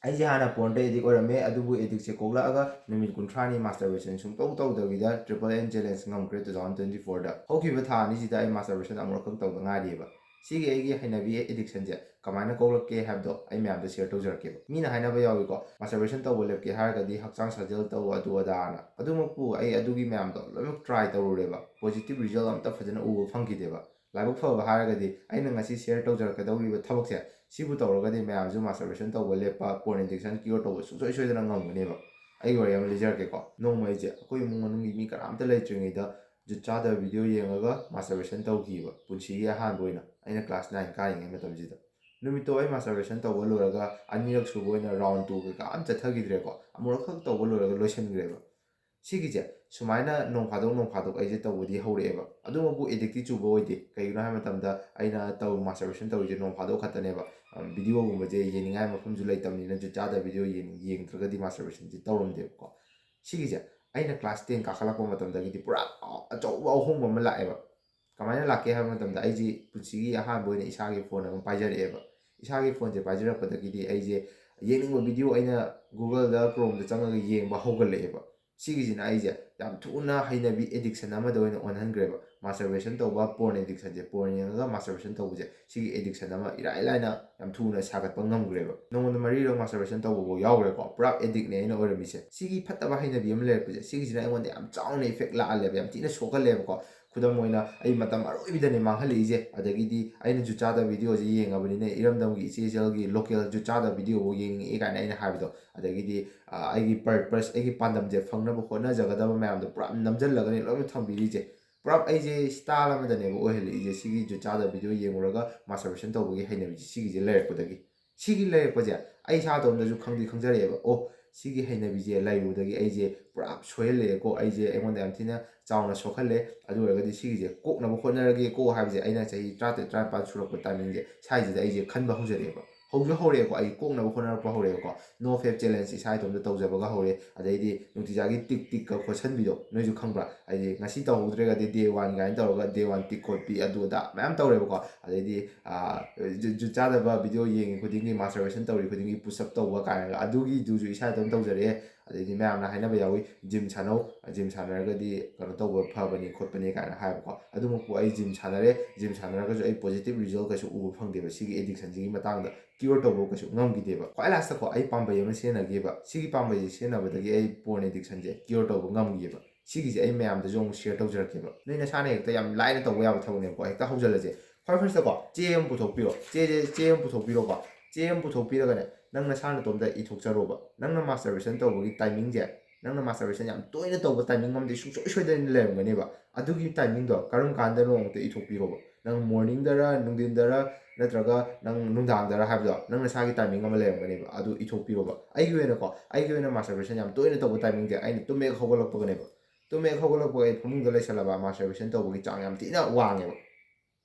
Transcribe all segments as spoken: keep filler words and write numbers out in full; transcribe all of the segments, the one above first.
ꯑꯩꯁꯦ ꯍꯥꯟꯅ ꯄꯣꯔꯟꯗ ꯑꯦꯗꯤꯛ ꯑꯣꯏꯔꯝꯃꯦ, ꯑꯗꯨꯕꯨ ꯑꯦꯗꯤꯛꯁꯦ ꯀꯣꯛꯂꯛꯑꯒ ꯅꯨꯃꯤꯠ ꯀꯨꯟꯊ꯭ꯔꯥꯅꯤ ꯃꯥꯁꯇꯔꯕꯦꯁꯟ ꯁꯨꯡꯇꯧ ꯇꯧꯗꯕꯤꯗ ꯇ꯭ꯔꯤꯄꯜ ꯑꯦꯟ ꯆꯦꯂꯦꯟꯖ ꯉꯝꯈ꯭ꯔꯦ ꯇꯨ ꯊꯥꯎꯖꯟ ꯇ꯭ꯋꯦꯟꯇꯤ ꯐꯣꯔꯗ꯫ ꯍꯧꯈꯤꯕ ꯊꯥ ꯑꯅꯤꯁꯤꯗ ꯑꯩ ꯃꯥꯁꯇꯔꯕꯦꯁꯟ ꯑꯃꯨꯔꯛꯈꯛ ꯇꯧꯗ ꯉꯥꯏꯔꯤꯑꯕ꯫ ꯁꯤꯒꯤ ꯑꯩꯒꯤ ꯍꯩꯅꯕꯤ ꯑꯦꯗꯤꯛꯁꯟꯁꯦ ꯀꯃꯥꯏꯅ ꯀꯣꯛꯂꯛꯀꯦ ꯍꯥꯏꯕꯗꯣ ꯑꯩ ꯃꯌꯥꯝꯗ ꯁꯤꯌꯔ ꯇꯧꯖꯔꯛꯀꯦꯕ꯫ ꯃꯤꯅ ꯍꯥꯏꯅꯕ ꯌꯥꯎꯏꯀꯣ, ꯃꯥꯁꯇꯔꯕꯦꯁꯟ ꯇꯧꯕ ꯂꯦꯞꯀꯦ ꯍꯥꯏꯔꯒꯗꯤ ꯍꯛꯆꯥꯡ ꯁꯥꯖꯦꯜ ꯇꯧ, ꯑꯗꯨ ꯑꯗꯥꯅ꯫ ꯑꯗꯨꯃꯛꯄꯨ ꯑꯩ ꯑꯗꯨꯒꯤ ꯃꯌꯥꯝꯗꯣ ꯂꯣꯏꯅꯃꯛ ꯇ꯭ꯔꯥꯏ ꯇꯧꯔꯨꯔꯦꯕ, ꯄꯣꯖꯤꯇꯤꯕ ꯔꯤꯖꯜ ꯑꯝꯇ ꯐꯖꯅ ꯎꯕ ꯐꯪꯈꯤꯗꯦꯕ꯫ ꯂꯥꯏꯕꯛ ꯐꯕ ꯍꯥꯏꯔꯒꯗꯤ ꯑꯩꯅ ꯉꯁꯤ ꯁꯤꯌꯔ ꯇꯧꯖꯔꯛꯀꯗꯧꯔꯤꯕ ꯊꯕꯛꯁꯦ, ꯁꯤꯕꯨ ꯇꯧꯔꯒꯗꯤ ꯃꯌꯥꯝꯁꯨ ꯃꯥꯁꯇꯔꯕꯦꯁꯟ ꯇꯧꯕ ꯂꯦꯞꯄ, ꯄꯣꯔꯟ ꯑꯦꯗꯤꯛꯁꯟ ꯀ꯭ꯌꯣꯔ ꯇꯧꯕ ꯁꯨꯡꯁꯣꯏ ꯁꯣꯏꯗꯅ ꯉꯝꯒꯅꯦꯕ꯫ ꯑꯩꯒꯤ ꯋꯥꯔꯤ ꯑꯃ ꯂꯤꯖꯔꯛꯀꯦꯀꯣ꯫ ꯅꯣꯡꯃ ꯑꯩꯁꯦ ꯑꯩꯈꯣꯏ ꯏꯃꯨꯡ ꯃꯅꯨꯡꯒꯤ ꯃꯤ ꯀꯅꯥꯝꯇ ꯂꯩꯇ꯭ꯔꯤꯉꯩꯗ ꯖꯨꯠ ꯆꯥꯗꯕ ꯚꯤꯗꯤꯑꯣ ꯌꯦꯡꯉꯒ ꯃꯥꯁꯇꯔꯕꯦꯁꯟ ꯇꯧꯈꯤꯕ, ꯄꯨꯟꯁꯤꯒꯤ ꯑꯍꯥꯟꯕ ꯑꯣꯏꯅ ꯑꯩꯅ ꯀ꯭ꯂꯥꯁ ꯅꯥꯏꯟ ꯀꯥꯔꯤꯉꯩ ꯃꯇꯝꯁꯤꯗ꯫ ꯅꯨꯃꯤꯠꯇꯣ ꯑꯩ ꯃꯥꯁꯇꯔꯕꯦꯁꯟ ꯇꯧꯕ ꯂꯣꯏꯔꯒ ꯑꯅꯤꯔꯛ ꯁꯨꯕ ꯑꯣꯏꯅ ꯔꯥꯎꯟ ꯇꯨ ꯀꯩꯀꯥ ꯑꯝ ꯆꯠꯊꯈꯤꯗ꯭ꯔꯦꯀꯣ, ꯑꯃꯨꯔꯛꯈꯛ ꯇꯧꯕ ꯂꯣꯏꯔꯒ ꯂꯣꯏꯁꯤꯟꯈ꯭ꯔꯦꯕ꯫ ꯁꯤꯒꯤꯁꯦ ꯁꯨꯃꯥꯏꯅ ꯅꯣꯡ ꯐꯥꯗꯣꯛ ꯅꯣꯡ ꯐꯥꯗꯣꯛ ꯑꯩꯁꯦ ꯇꯧꯕꯗꯤ ꯍꯧꯔꯛꯑꯦꯕ꯫ ꯑꯗꯨꯃꯛꯄꯨ ꯑꯦꯗꯤꯛꯇꯤ ꯆꯨꯕ ꯑꯣꯏꯗꯦ꯫ ꯀꯩꯒꯤꯅꯣ ꯍꯥꯏꯕ ꯃꯇꯝꯗ ꯑꯩꯅ ꯇꯧ ꯃꯥꯁꯇꯔꯕꯦꯁꯟ ꯇꯧꯔꯤꯁꯦ ꯅꯣꯡ ꯐꯥꯗꯣꯛ ꯈꯛꯇꯅꯦꯕ꯫ ꯚꯤꯗꯤꯑꯣꯒꯨꯝꯕꯁꯦ ꯌꯦꯡꯅꯤꯡꯉꯥꯏ ꯃꯐꯝꯁꯨ ꯂꯩꯇꯕꯅꯤꯅ ꯖꯨꯠ ꯆꯥꯗꯕ ꯚꯤꯗꯤꯑꯣ ꯌꯦꯡ ꯌꯦꯡꯗ꯭ꯔꯒꯗꯤ ꯃꯥꯁꯇꯔꯕꯦꯁꯟꯁꯦ ꯇꯧꯔꯝꯗꯦꯕꯀꯣ꯫ ꯁꯤꯒꯤꯁꯦ ꯑꯩꯅ ꯀ꯭ꯂꯥꯁ ꯇꯦꯟ ꯀꯥꯈꯠꯂꯛꯄ ꯃꯇꯝꯗꯒꯤꯗꯤ ꯄꯨꯔꯥ ꯑꯆꯧꯕ ꯑꯍꯣꯡꯕ ꯑꯃ ꯂꯥꯛꯑꯦꯕ꯫ ꯀꯃꯥꯏꯅ ꯂꯥꯛꯀꯦ ꯍꯥꯏꯕ ꯃꯇꯝꯗ, ꯑꯩꯁꯤ ꯄꯨꯟꯁꯤꯒꯤ ꯑꯍꯥꯟꯕ ꯑꯣꯏꯅ ꯏꯁꯥꯒꯤ ꯐꯣꯟ ꯑꯃ ꯄꯥꯏꯖꯔꯛꯑꯦꯕ꯫ ꯏꯁꯥꯒꯤ ꯐꯣꯟꯁꯦ ꯄꯥꯏꯖꯔꯛꯄꯗꯒꯤꯗꯤ ꯑꯩꯁꯦ ꯌꯦꯡꯅꯤꯡꯕ ꯚꯤꯗꯤꯑꯣ ꯑꯩꯅ ꯒꯨꯒꯜꯗ, ꯀ꯭ꯔꯣꯝꯗ ꯆꯪꯉꯒ ꯌꯦꯡꯕ ꯍꯧꯒꯠꯂꯛꯑꯦꯕ꯫ ꯁꯤꯒꯤꯁꯤꯅ ꯑꯩꯁꯦ ꯌꯥꯝ ꯊꯨꯅ ꯍꯩꯅꯕꯤ ꯑꯦꯗꯤꯛꯁꯟ ꯑꯃꯗ ꯑꯣꯏꯅ ꯑꯣꯟꯍꯟꯈ꯭ꯔꯦꯕ꯫ ꯃꯥꯁꯇꯔꯕꯦꯁꯟ ꯇꯧꯕ, ꯄꯣꯔꯟ ꯑꯦꯗꯤꯛꯁꯟꯁꯦ, ꯄꯣꯔꯟ ꯌꯦꯡꯉꯒ ꯃꯥꯁꯇꯔꯕꯦꯁꯟ ꯇꯧꯕꯁꯦ, ꯁꯤꯒꯤ ꯑꯦꯗꯤꯛꯁꯟ ꯑꯃ ꯏꯔꯥꯏ ꯂꯥꯏꯅ ꯌꯥꯝ ꯊꯨꯅ ꯁꯥꯒꯠꯄ ꯉꯝꯈ꯭ꯔꯦꯕ꯫ ꯅꯣꯡꯃꯗ ꯃꯔꯤꯔꯛ ꯃꯥꯁꯇꯔꯕꯦꯁꯟ ꯇꯧꯕꯐꯥꯎ ꯌꯥꯎꯈ꯭ꯔꯦꯀꯣ꯫ ꯄꯨꯔꯥ ꯑꯦꯗꯤꯛꯅꯦ ꯑꯩꯅ ꯑꯣꯏꯔꯝꯃꯤꯁꯦ꯫ ꯁꯤꯒꯤ ꯐꯠꯇꯕ ꯍꯩꯅꯕꯤ ꯑꯃ ꯂꯩꯔꯛꯄꯁꯦ, ꯁꯤꯒꯤꯁꯤꯅ ꯑꯩꯉꯣꯟꯗ ꯌꯥꯝ ꯆꯥꯎꯅ ꯏꯐꯦꯛ ꯂꯥꯛꯍꯜꯂꯦꯕ, ꯌꯥꯝ ꯊꯤꯅ ꯁꯣꯛꯍꯜꯂꯦꯕꯀꯣ꯫ ꯈꯨꯗꯝ ꯑꯣꯏꯅ, ꯑꯩ ꯃꯇꯝ ꯑꯔꯣꯏꯕꯤꯗꯅꯦ ꯃꯥꯡꯍꯜꯂꯛꯏꯁꯦ꯫ ꯑꯗꯒꯤꯗꯤ ꯑꯩꯅ ꯖꯨꯠ ꯆꯥꯗꯕ ꯚꯤꯗꯤꯑꯣꯁꯦ ꯌꯦꯡꯉꯕꯅꯤꯅ ꯏꯔꯝꯗꯝꯒꯤ ꯏꯆꯦ ꯏꯆꯜꯒꯤ ꯂꯣꯀꯦꯜ ꯖꯨꯠ ꯆꯥꯗꯕ ꯚꯤꯗꯤꯑꯣꯐꯥꯎ ꯌꯦꯡꯅꯤꯡꯉꯛꯑꯦ ꯀꯥꯏꯅ ꯑꯩꯅ ꯍꯥꯏꯕꯗꯣ, ꯑꯗꯒꯤꯗꯤ ꯑ, ꯑꯩꯒꯤ ꯄꯔꯄꯁ, ꯑꯩꯒꯤ ꯄꯥꯟꯗꯝꯁꯦ ꯐꯪꯅꯕ ꯍꯣꯠꯅꯖꯒꯗꯕ ꯃꯌꯥꯝꯗꯣ ꯄꯨꯔꯥ ꯅꯝꯁꯤꯜꯂꯒꯅꯦ ꯂꯣꯏꯅ ꯊꯝꯕꯤꯔꯤꯁꯦ꯫ ꯄꯨꯔꯥ ꯑꯩꯁꯦ ꯁ꯭ꯇꯥꯏꯜ ꯑꯃꯗꯅꯦꯕ ꯑꯣꯏꯍꯜꯂꯛꯏꯁꯦ, ꯁꯤꯒꯤ ꯖꯨꯠ ꯆꯥꯗꯕ ꯚꯤꯗꯤꯑꯣ ꯌꯦꯡꯉꯨꯔꯒ ꯃꯥꯁꯇꯔꯕꯦꯁꯟ ꯇꯧꯕꯒꯤ ꯍꯩꯅꯕꯤꯁꯦ ꯁꯤꯒꯤꯁꯦ ꯂꯩꯔꯛꯄꯗꯒꯤ꯫ ꯁꯤꯒꯤ ꯂꯩꯔꯛꯄꯁꯦ ꯑꯩ ꯏꯁꯥꯇꯣꯝꯗꯁꯨ ꯈꯪꯗꯤ ꯈꯪꯖꯔꯛꯑꯦꯕ꯫ ꯑꯣ, ꯁꯤꯒꯤ ꯍꯩꯅꯕꯤꯁꯦ ꯂꯩꯔꯨꯕꯗꯒꯤ ꯑꯩꯁꯦ ꯄꯨꯔꯥ ꯁꯣꯏꯍꯜꯂꯛꯑꯦꯀꯣ, ꯑꯩꯁꯦ ꯑꯩꯉꯣꯟꯗ ꯌꯥꯝ ꯊꯤꯅ ꯆꯥꯎꯅ ꯁꯣꯛꯍꯜꯂꯦ꯫ ꯑꯗꯨ ꯑꯣꯏꯔꯒꯗꯤ ꯁꯤꯒꯤꯁꯦ ꯀꯣꯛꯅꯕ ꯍꯣꯠꯅꯔꯒꯦꯀꯣ ꯍꯥꯏꯕꯁꯦ ꯑꯩꯅ ꯆꯍꯤ ꯇꯔꯥꯇꯔꯦꯠ ꯇꯔꯥꯅꯤꯄꯥꯟ ꯁꯨꯔꯛꯄ ꯇꯥꯏꯃꯤꯡꯁꯦ, ꯁ꯭ꯋꯥꯏꯁꯤꯗ ꯑꯩꯁꯦ ꯈꯟꯕ ꯍꯧꯖꯔꯛꯑꯦꯕ꯫ ꯍꯧꯁꯨ ꯍꯧꯔꯛꯑꯦꯀꯣ, ꯑꯩ ꯀꯣꯛꯅꯕ ꯍꯣꯠꯅꯔꯛꯄ ꯍꯧꯔꯛꯑꯦꯀꯣ꯫ No fap challenge ꯏꯁꯥ ꯏꯇꯣꯝꯇ ꯇꯧꯖꯕꯒ ꯍꯧꯔꯦ꯫ ꯑꯗꯩꯗꯤ ꯅꯨꯡꯇꯤꯖꯥꯒꯤ ꯇꯤꯛ ꯇꯤꯛꯀ ꯈꯣꯠꯁꯟꯕꯤꯗꯣ ꯅꯣꯏꯁꯨ ꯈꯪꯕ꯭ꯔꯥ? ꯍꯥꯏꯗꯤ ꯉꯁꯤ ꯇꯧꯍꯧꯗ꯭ꯔꯒꯗꯤ day one ꯀꯥꯏꯅ ꯇꯧꯔꯒ day one ꯇꯤꯛ ꯈꯣꯠꯄꯤ ꯑꯗꯨ ꯑꯗꯥ ꯃꯌꯥꯝ ꯇꯧꯔꯦꯕꯀꯣ꯫ ꯑꯗꯩꯗꯤ ꯖꯨꯠ ꯆꯥꯗꯕ video ꯌꯦꯡꯉꯤ ꯈꯨꯗꯤꯡꯒꯤ, masturbation ꯇꯧꯔꯤ ꯈꯨꯗꯤꯡꯒꯤ push up ꯇꯧꯕ ꯀꯥꯏꯅꯒ, ꯑꯗꯨꯒꯤꯗꯨꯁꯨ ꯏꯁꯥ ꯏꯇꯣꯝ ꯇꯧꯖꯔꯛꯑꯦ꯫ ꯑꯗꯩꯗꯤ ꯃꯌꯥꯝꯅ ꯍꯥꯏꯅꯕ ꯌꯥꯎꯏ, gym ꯁꯥꯟꯅꯧ, gym ꯁꯥꯟꯅꯔꯒꯗꯤ ꯀꯩꯅꯣ ꯇꯧꯕ ꯐꯕꯅꯤ ꯈꯣꯠꯄꯅꯤ ꯀꯥꯏꯅ ꯍꯥꯏꯕꯀꯣ꯫ ꯑꯗꯨꯃꯛꯄꯨ ꯑꯩ gym ꯁꯥꯟꯅꯔꯦ, gym ꯁꯥꯟꯅꯔꯒꯁꯨ ꯑꯩ positive result ꯀꯩꯁꯨ ꯎꯕ ꯐꯪꯗꯦꯕ ꯁꯤꯒꯤ addiction ꯁꯤꯒꯤ ꯃꯇꯥꯡꯗ꯫ Cure ꯇꯧꯕ ꯀꯩꯁꯨ ꯉꯝꯈꯤꯗꯦꯕ꯫ ꯈ꯭ꯋꯥꯏ last ꯀꯣ, ꯑꯩ ꯄꯥꯝꯕꯩ ꯑꯃ ꯁꯤꯖꯤꯟꯅꯈꯤꯕ꯫ ꯁꯤꯒꯤ ꯄꯥꯝꯕꯩꯁꯦ ꯁꯤꯖꯤꯟꯅꯕꯗꯒꯤ ꯑꯩ porn addiction ꯁꯦ cure ꯇꯧꯕ ꯉꯝꯈꯤꯕ꯫ ꯁꯤꯒꯤꯁꯦ ꯑꯩ ꯃꯌꯥꯝꯗꯁꯨ ꯑꯃꯨꯛ share ꯇꯧꯖꯔꯛꯀꯦꯕ꯫ ꯅꯣꯏ ꯅꯁꯥꯅ ꯍꯦꯛꯇ ꯌꯥꯝ ꯂꯥꯏꯅ ꯇꯧꯕ ꯌꯥꯕ ꯊꯕꯛꯅꯦꯕꯀꯣ꯫ ꯍꯦꯛꯇ ꯍꯧꯖꯤꯜꯂꯁꯦ꯫ ꯈ꯭ꯋꯥꯏ first ꯀꯣ, ꯆꯦ ꯑꯃ ꯄꯨꯊꯣꯛꯄꯤꯔꯣ꯫ ꯆꯦꯁꯦ, ꯆꯦ ꯑꯃ ꯄꯨꯊꯣꯛꯄꯤꯔꯣꯀꯣ꯫ ꯆꯦ ꯑꯃ ꯄꯨꯊꯣꯛꯄꯤꯔꯒꯅꯦ, ꯅꯪ ꯅꯁꯥ ꯅꯇꯣꯝꯇ ꯏꯊꯣꯛꯆꯔꯣꯕ꯫ ꯅꯪꯅ masturbation ꯇꯧꯕꯒꯤ timing ꯁꯦ, ꯅꯪꯅ masturbation ꯌꯥꯝ ꯇꯣꯏꯅ ꯇꯧꯕ timing ꯑꯃꯗꯤ ꯁꯨꯡꯁꯣꯏ ꯁꯣꯏꯗꯅ ꯂꯩꯔꯝꯒꯅꯦꯕ꯫ ꯑꯗꯨꯒꯤ timing ꯗꯣ ꯀꯔꯝ ꯀꯥꯟꯗꯅꯣ ꯑꯃꯨꯛꯇ ꯏꯊꯣꯛꯄꯤꯔꯣꯕ꯫ ꯅꯪ morning ꯗꯔ, ꯅꯨꯡꯊꯤꯟꯗꯔ, ꯅꯠꯇ꯭ꯔꯒ ꯅꯪ ꯅꯨꯡꯗꯥꯡꯗꯔ ꯍꯥꯏꯕꯗꯣ, ꯅꯪ ꯅꯁꯥꯒꯤ timing ꯑꯃ ꯂꯩꯔꯝꯒꯅꯦꯕ꯫ ꯑꯗꯨ ꯏꯊꯣꯛꯄꯤꯔꯣꯕ꯫ ꯑꯩꯒꯤ ꯑꯣꯏꯅꯀꯣ, ꯑꯩꯒꯤ ꯑꯣꯏꯅ masturbation ꯌꯥꯝ ꯇꯣꯏꯅ ꯇꯧꯕ timing ꯁꯦ ꯑꯩꯅ ꯇꯨꯝ ꯍꯦꯛ ꯍꯧꯒꯠꯂꯛꯄꯒꯅꯦꯕ꯫ ꯇꯨꯝ ꯍꯦꯛ ꯍꯧꯒꯠꯂꯛꯄꯒ ꯑꯩ ꯐꯃꯨꯡꯗ ꯂꯩꯁꯜꯂꯕ, masturbation ꯇꯧꯕꯒꯤ ꯆꯥꯡ ꯌꯥꯝ ꯊꯤꯅ ꯋꯥꯡꯉꯦꯕ꯫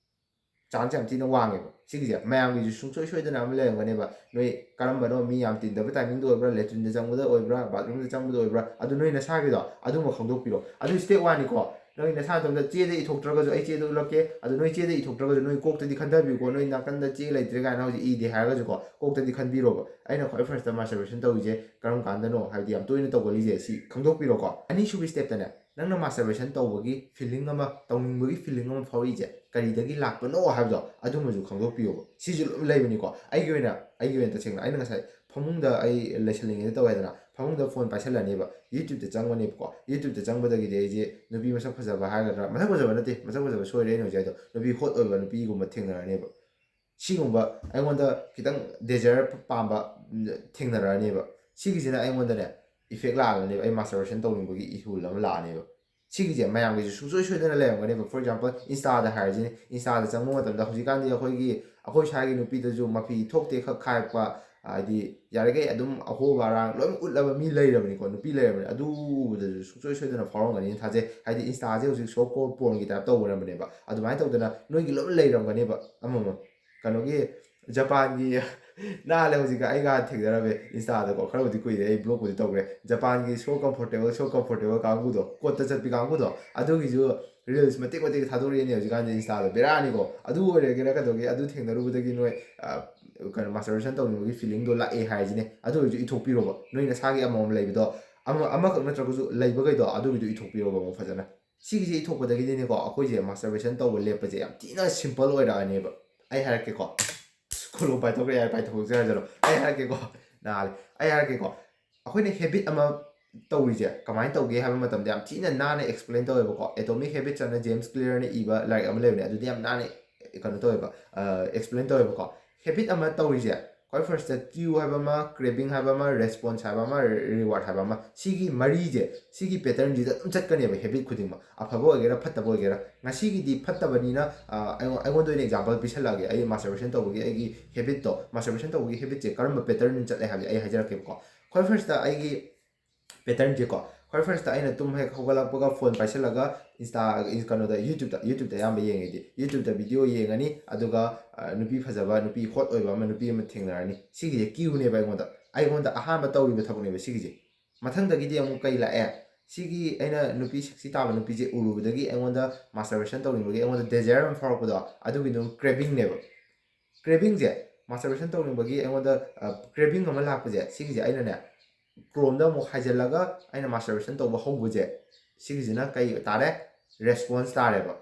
Chance ꯌꯥꯝ ꯊꯤꯅ ꯋꯥꯡꯉꯦꯕ꯫ ꯁꯤꯒꯤꯁꯦ ꯃꯌꯥꯝꯒꯤꯁꯨ ꯁꯨꯡꯁꯣꯏ ꯁꯣꯏꯗꯅ ꯑꯃ ꯂꯩꯔꯝꯒꯅꯦꯕ꯫ ꯅꯣꯏ ꯀꯔꯝꯕꯅꯣ, ꯃꯤ ꯌꯥꯝ ꯇꯤꯟꯗꯕ timing ꯗ ꯑꯣꯏꯕ꯭ꯔꯥ, latrine ꯗ ꯆꯪꯕꯗ ꯑꯣꯏꯕ꯭ꯔꯥ, bathroom ꯗ ꯆꯪꯕꯗ ꯑꯣꯏꯕ꯭ꯔꯥ, ꯑꯗꯨ ꯅꯣꯏ ꯅꯁꯥꯒꯤꯗꯣ ꯑꯗꯨꯃ ꯈꯪꯗꯣꯛꯄꯤꯔꯣ꯫ ꯑꯗꯨ step one ꯅꯤꯀꯣ꯫ ꯅꯣꯏ ꯅꯁꯥ ꯅꯇꯣꯝꯇ ꯆꯦꯗ ꯏꯊꯣꯛꯇ꯭ꯔꯒꯁꯨ, ꯑꯩ ꯆꯦꯗ ꯎꯠꯂꯛꯀꯦ꯫ ꯑꯗꯨ ꯅꯣꯏ ꯆꯦꯗ ꯏꯊꯣꯛꯇ꯭ꯔꯒꯁꯨ ꯅꯣꯏ ꯀꯣꯛꯇꯗꯤ ꯈꯟꯊꯕꯤꯌꯨꯀꯣ꯫ ꯅꯣꯏ ꯅꯥꯀꯟꯗ ꯆꯦ ꯂꯩꯇ꯭ꯔꯦ ꯀꯥꯏꯅ ꯍꯧꯖꯤꯛ ꯏꯗꯦ ꯍꯥꯏꯔꯒꯁꯨꯀꯣ, ꯀꯣꯛꯇꯗꯤ ꯈꯟꯕꯤꯔꯣꯕ꯫ ꯑꯩꯅ ꯈ꯭ꯋꯥꯏ first masturbation ꯇꯧꯔꯤꯁꯦ ꯀꯔꯝ ꯀꯥꯟꯗꯅꯣ, ꯍꯥꯏꯕꯗꯤ ꯌꯥꯝ ꯇꯣꯏꯅ ꯇꯧꯒꯜꯂꯤꯁꯦ, ꯁꯤ ꯈꯪꯗꯣꯛꯄꯤꯔꯣꯀꯣ꯫ ꯑꯅꯤꯁꯨꯕ step ꯇꯅꯦ, ꯅꯪꯅ masturbation ꯇꯧꯕꯒꯤ feeling ꯑꯃ, ꯇꯧꯅꯤꯡꯕꯒꯤ feeling ꯑꯃ ꯐꯥꯎꯔꯛꯏꯁꯦ ꯀꯔꯤꯗꯒꯤ ꯂꯥꯛꯄꯅꯣ ꯍꯥꯏꯕꯗꯣ ꯑꯗꯨꯃꯁꯨ ꯈꯪꯗꯣꯛꯄꯤꯌꯣꯕ꯫ ꯁꯤꯁꯨ ꯂꯣꯏ ꯂꯩꯕꯅꯤꯀꯣ꯫ ꯑꯩꯒꯤ ꯑꯣꯏꯅ, ꯑꯩꯒꯤ ꯑꯣꯏꯅ ꯇꯁꯦꯡꯅ ꯑꯩꯅ ꯉꯁꯥꯏ ꯐꯃꯨꯡꯗ ꯑꯩ ꯂꯩꯁꯜꯂꯤꯉꯩꯗ ꯇꯧꯋꯦꯗꯅ, ꯐꯃꯨꯡꯗ phone ꯄꯥꯏꯁꯜꯂꯅꯦꯕ, YouTube ꯇ ꯆꯪꯉꯅꯦꯕꯀꯣ꯫ YouTube ꯇ ꯆꯪꯕꯗꯒꯤꯗꯤ ꯑꯩꯁꯦ ꯅꯨꯄꯤ ꯃꯁꯛ ꯐꯖꯕ ꯍꯥꯏꯒꯗ꯭ꯔꯥ, ꯃꯁꯛ ꯐꯖꯕ ꯅꯠꯇꯦ, ꯃꯁꯛ ꯐꯖꯕ ꯁꯣꯏꯔꯦ ꯑꯩꯅ ꯍꯧꯖꯤꯛ ꯍꯥꯏꯗꯣ, ꯅꯨꯄꯤ hot ꯑꯣꯏꯕ ꯅꯨꯄꯤꯒꯨꯝꯕ ꯊꯦꯡꯅꯔꯅꯦꯕ꯫ ꯁꯤꯒꯨꯝꯕ ꯑꯩꯉꯣꯟꯗ ꯈꯤꯇꯪ desire ꯄꯥꯝꯕ ꯊꯦꯡꯅꯔꯛꯑꯅꯦꯕ꯫ ꯁꯤꯒꯤꯁꯤꯅ ꯑꯩꯉꯣꯟꯗꯅꯦ effect ꯂꯥꯛꯑꯅꯦꯕ, ꯑꯩ masturbation ꯇꯧꯅꯤꯡꯕꯒꯤ ꯏꯍꯨꯜ ꯑꯃ ꯂꯥꯛꯑꯅꯦꯕ꯫ ꯁꯤꯒꯤꯁꯦ ꯃꯌꯥꯝꯒꯤꯁꯨ ꯁꯨꯡꯁꯣꯏ ꯁꯣꯏꯗꯅ ꯂꯩꯔꯝꯒꯅꯦꯕ꯫ For example, Insta the ꯍꯥꯏꯔꯁꯤꯅꯦ, Insta ꯗ ꯆꯪꯕ ꯃꯇꯝꯗ ꯍꯧꯖꯤꯛꯀꯥꯟꯗꯤ ꯑꯩꯈꯣꯏꯒꯤ, ꯑꯩꯈꯣꯏ ꯁ꯭ꯋꯥꯏꯒꯤ ꯅꯨꯄꯤꯗꯁꯨ ꯃꯐꯤ ꯊꯣꯛꯇꯦ ꯈꯛ ꯈꯥꯏꯔꯛꯄ, ꯍꯥꯏꯗꯤ ꯌꯥꯔꯤꯈꯩ ꯑꯗꯨꯝ ꯑꯍꯣꯕ ꯑꯔꯥꯡ ꯂꯣꯏꯅ ꯎꯠꯂꯕ ꯃꯤ ꯂꯩꯔꯕꯅꯤꯀꯣ, ꯅꯨꯄꯤ ꯂꯩꯔꯕꯅꯤ꯫ ꯑꯗꯨ ꯎꯕꯗꯁꯨ ꯁꯨꯡꯁꯣꯏ ꯁꯣꯏꯗꯅ ꯐꯥꯎꯔꯝꯒꯅꯤꯅ ꯊꯥꯖꯩ꯫ ꯍꯥꯏꯗꯤ Insta ꯁꯦ ꯍꯧꯖꯤꯛ so called porn ꯒꯤ type ꯇꯧꯈ꯭ꯔꯕꯅꯦꯕ꯫ ꯑꯗꯨꯃꯥꯏꯅ ꯇꯧꯗꯅ ꯅꯣꯏꯒꯤ ꯂꯣꯏꯅ ꯂꯩꯔꯝꯒꯅꯦꯕ ꯑꯃꯃꯝ꯫ ꯀꯩꯅꯣꯒꯤ ꯖꯄꯥꯟꯒꯤ ꯅꯥꯜꯂꯦ꯫ ꯍꯧꯖꯤꯛꯀ ꯑꯩꯒ ꯊꯦꯡꯅꯔꯝꯃꯦ ꯏꯟꯁꯇꯥꯗꯀꯣ, ꯈꯔꯕꯨꯗꯤ ꯀꯨꯏꯔꯦ, ꯑꯩ ꯕ꯭ꯂꯣꯛꯄꯨꯗꯤ ꯇꯧꯈ꯭ꯔꯦ꯫ ꯖꯄꯥꯟꯒꯤ so comfortable, so comfortable ꯀꯥꯡꯕꯨꯗꯣ, ꯀꯣꯠꯇ ꯆꯠꯄꯤ ꯀꯥꯡꯕꯨꯗꯣ, ꯑꯗꯨꯒꯤꯁꯨ ꯔꯤꯜꯁ ꯃꯇꯦꯛ ꯃꯇꯦꯛ ꯊꯥꯗꯣꯔꯛꯑꯦꯅꯦ ꯍꯧꯖꯤꯛꯀꯥꯟꯁꯦ ꯏꯟꯁꯇꯥꯗ꯫ ꯕꯦꯔꯥꯅꯤꯀꯣ꯫ ꯑꯗꯨ ꯑꯣꯏꯔꯒꯦꯔꯥ ꯀꯩꯗꯧꯒꯦ, ꯑꯗꯨ ꯊꯦꯡꯅꯔꯨꯕꯗꯒꯤ ꯅꯣꯏ ꯑ, ꯀꯩꯅꯣ, ꯃꯥꯁꯇꯔꯕꯦꯁꯟ ꯇꯧꯅꯤꯡꯕꯒꯤ ꯐꯤꯂꯤꯡꯗꯣ ꯂꯥꯛꯑꯦ ꯍꯥꯏꯁꯤꯅꯦ꯫ ꯑꯗꯨ ꯑꯣꯏꯔꯁꯨ ꯏꯊꯣꯛꯄꯤꯔꯣꯕ꯫ ꯅꯣꯏ ꯅꯁꯥꯒꯤ ꯑꯃꯃꯝ ꯂꯩꯕꯗꯣ, ꯑꯃ ꯑꯃꯈꯛ ꯅꯠꯇ꯭ꯔꯒꯁꯨ ꯂꯩꯕꯈꯩꯗꯣ, ꯑꯗꯨꯒꯤꯗꯣ ꯏꯊꯣꯛꯄꯤꯔꯣꯕ ꯑꯃꯨꯛ ꯐꯖꯅ꯫ ꯁꯤꯒꯤꯁꯦ ꯏꯊꯣꯛꯄꯗꯒꯤꯗꯤꯅꯦꯀꯣ, ꯑꯩꯈꯣꯏꯁꯦ ꯃꯥꯁꯇꯔꯕꯦꯁꯟ ꯇꯧꯕ ꯂꯦꯞꯄꯁꯦ ꯌꯥꯝ ꯊꯤꯅ ꯁꯤꯝꯄꯜ ꯑꯣꯏꯔꯛꯑꯅꯦꯕ꯫ ꯑꯩ ꯍꯥꯏꯔꯛꯀꯦꯀꯣ꯫ ꯈꯨꯂꯣ ꯄꯥꯏꯊꯣꯛꯈ꯭ꯔꯦ ꯌꯥꯔꯦ, ꯄꯥꯏꯊꯣꯛꯆꯔꯖꯔꯣ꯫ ꯑꯩ ꯍꯥꯏꯔꯛꯀꯦꯀꯣ꯫ ꯅꯥꯜꯂꯦ꯫ ꯑꯩ ꯍꯥꯏꯔꯛꯀꯦꯀꯣ꯫ ꯑꯩꯈꯣꯏꯅ ꯍꯦꯕꯤꯠ ꯑꯃ ꯇꯧꯔꯤꯁꯦ ꯀꯃꯥꯏꯅ ꯇꯧꯒꯦ ꯍꯥꯏꯕ ꯃꯇꯝꯗ ꯌꯥꯝ ꯊꯤꯅ ꯅꯥꯟꯅ ꯑꯦꯛꯁꯄ꯭ꯂꯦꯟ ꯇꯧꯋꯦꯕꯀꯣ꯫ ꯑꯦꯇꯣꯃꯤꯛ ꯍꯦꯕꯤꯠꯁ ꯑꯅ ꯖꯦꯝꯁ ꯀ꯭ꯂꯤꯌꯔꯅ ꯏꯕ ꯂꯥꯏꯔꯤꯛ ꯑꯃ ꯂꯩꯕꯅꯦ, ꯑꯗꯨꯗꯤ ꯌꯥꯝ ꯅꯥꯟꯅ ꯀꯩꯅꯣ ꯇꯧꯋꯦꯕ, ꯑꯦꯛꯁꯄ꯭ꯂꯦꯟ ꯇꯧꯋꯦꯕꯀꯣ꯫ ꯍꯦꯕꯤꯠ ꯑꯃ ꯇꯧꯔꯤꯁꯦ, ꯈ꯭ꯋꯥꯏ ꯐꯥꯔꯁꯇ ꯀ꯭ꯌꯨ ꯍꯥꯏꯕ ꯑꯃ, ꯀ꯭ꯔꯦꯕꯤꯡ ꯍꯥꯏꯕ ꯑꯃ, ꯔꯦꯁꯄꯣꯟꯁ ꯍꯥꯏꯕ ꯑꯃ, ꯔꯤꯋꯥꯔꯗ ꯍꯥꯏꯕ ꯑꯃ, ꯁꯤꯒꯤ ꯃꯔꯤꯁꯦ, ꯁꯤꯒꯤ ꯄꯦꯇꯔꯟꯁꯤꯗ ꯑꯗꯨꯝ ꯆꯠꯀꯅꯦꯕ ꯍꯦꯕꯤꯠ ꯈꯨꯗꯤꯡꯃꯛ, ꯑꯐꯕ ꯑꯣꯏꯒꯦꯔꯥ ꯐꯠꯇꯕ ꯑꯣꯏꯒꯦꯔꯥ꯫ ꯉꯁꯤꯒꯤꯗꯤ ꯐꯠꯇꯕꯅꯤꯅ, ꯑ, ꯑꯩꯉꯣꯟ-, ꯑꯩꯉꯣꯟꯗ ꯑꯣꯏꯅ ꯑꯦꯛꯖꯥꯝꯄꯜ ꯄꯤꯁꯜꯂꯛꯑꯒꯦ꯫ ꯑꯩ ꯃꯥꯁꯇꯔꯕꯦꯁꯟ ꯇꯧꯕꯒꯤ ꯑꯩꯒꯤ ꯍꯦꯕꯤꯠꯇꯣ, ꯃꯥꯁꯇꯔꯕꯦꯁꯟ ꯇꯧꯕꯒꯤ ꯍꯦꯕꯤꯠꯁꯦ ꯀꯔꯝꯕ ꯄꯦꯇꯔꯟ ꯆꯠꯂꯦ ꯍꯥꯏꯕꯁꯦ ꯑꯩ ꯍꯥꯏꯖꯔꯛꯀꯦꯕꯀꯣ꯫ ꯈ꯭ꯋꯥꯏ ꯐꯥꯔꯁꯇ ꯑꯩꯒꯤ ꯄꯦꯇꯔꯟꯁꯦꯀꯣ, ꯈ꯭ꯋꯥꯏ ꯐꯥꯔꯁꯇ ꯑꯩꯅ ꯇꯨꯝ ꯍꯦꯛ ꯍꯧꯒꯠꯂꯛꯄꯒ ꯐꯣꯟ ꯄꯥꯏꯁꯜꯂꯒ ꯏꯟꯁꯇꯥ, ꯀꯩꯅꯣꯗ, ꯌꯨꯇ꯭ꯌꯨꯕꯇ, ꯌꯨꯇ꯭ꯌꯨꯕꯇ ꯑꯌꯥꯝꯕ ꯌꯦꯡꯉꯦꯗꯤ, ꯌꯨꯇ꯭ꯌꯨꯕꯇ ꯚꯤꯗꯤꯑꯣ ꯌꯦꯡꯉꯅꯤ, ꯑꯗꯨꯒ, ꯑ, ꯅꯨꯄꯤ ꯐꯖꯕ, ꯅꯨꯄꯤ ꯍꯣꯠ ꯑꯣꯏꯕ ꯑꯃ, ꯅꯨꯄꯤ ꯑꯃ ꯊꯦꯡꯅꯔꯅꯤ꯫ ꯁꯤꯒꯤꯁꯦ ꯀ꯭ꯌꯨꯅꯦꯕ ꯑꯩꯉꯣꯟꯗ, ꯑꯩꯉꯣꯟꯗ ꯑꯍꯥꯟꯕ ꯇꯧꯔꯤꯕ ꯊꯕꯛꯅꯦꯕ ꯁꯤꯒꯤꯁꯦ꯫ ꯃꯊꯪꯗꯒꯤꯗꯤ ꯑꯃꯨꯛ ꯀꯩ ꯂꯥꯛꯑꯦ? ꯁꯤꯒꯤ ꯑꯩꯅ ꯅꯨꯄꯤ ꯁꯦꯛꯁꯤ ꯇꯥꯕ ꯅꯨꯄꯤꯁꯦ ꯎꯔꯨꯕꯗꯒꯤ ꯑꯩꯉꯣꯟꯗ ꯃꯥꯁꯇꯔꯕꯦꯁꯟ ꯇꯧꯅꯤꯡꯕꯒꯤ ꯑꯩꯉꯣꯟꯗ ꯗꯦꯖꯥꯌꯔ ꯑꯃ ꯐꯥꯎꯔꯛꯄꯗꯣ, ꯑꯗꯨꯒꯤꯗꯣ ꯀ꯭ꯔꯦꯕꯤꯡꯅꯦꯕ꯫ ꯀ꯭ꯔꯦꯕꯤꯡꯁꯦ, ꯃꯥꯁꯇꯔꯕꯦꯁꯟ ꯇꯧꯅꯤꯡꯕꯒꯤ ꯑꯩꯉꯣꯟꯗ ꯀ꯭ꯔꯦꯕꯤꯡ ꯑꯃ ꯂꯥꯛꯄꯁꯦ, ꯁꯤꯒꯤꯁꯦ ꯑꯩꯅꯅꯦ, ꯀ꯭ꯔꯣꯝꯗ ꯑꯃꯨꯛ ꯍꯥꯏꯖꯤꯜꯂꯒ ꯑꯩꯅ ꯃꯥꯁꯇꯔꯕꯦꯁꯟ ꯇꯧꯕ ꯍꯧꯕꯁꯦ, ꯁꯤꯒꯤꯁꯤꯅ ꯀꯩ ꯇꯥꯔꯦ? ꯔꯦꯁꯄꯣꯟꯁ ꯇꯥꯔꯦꯕ꯫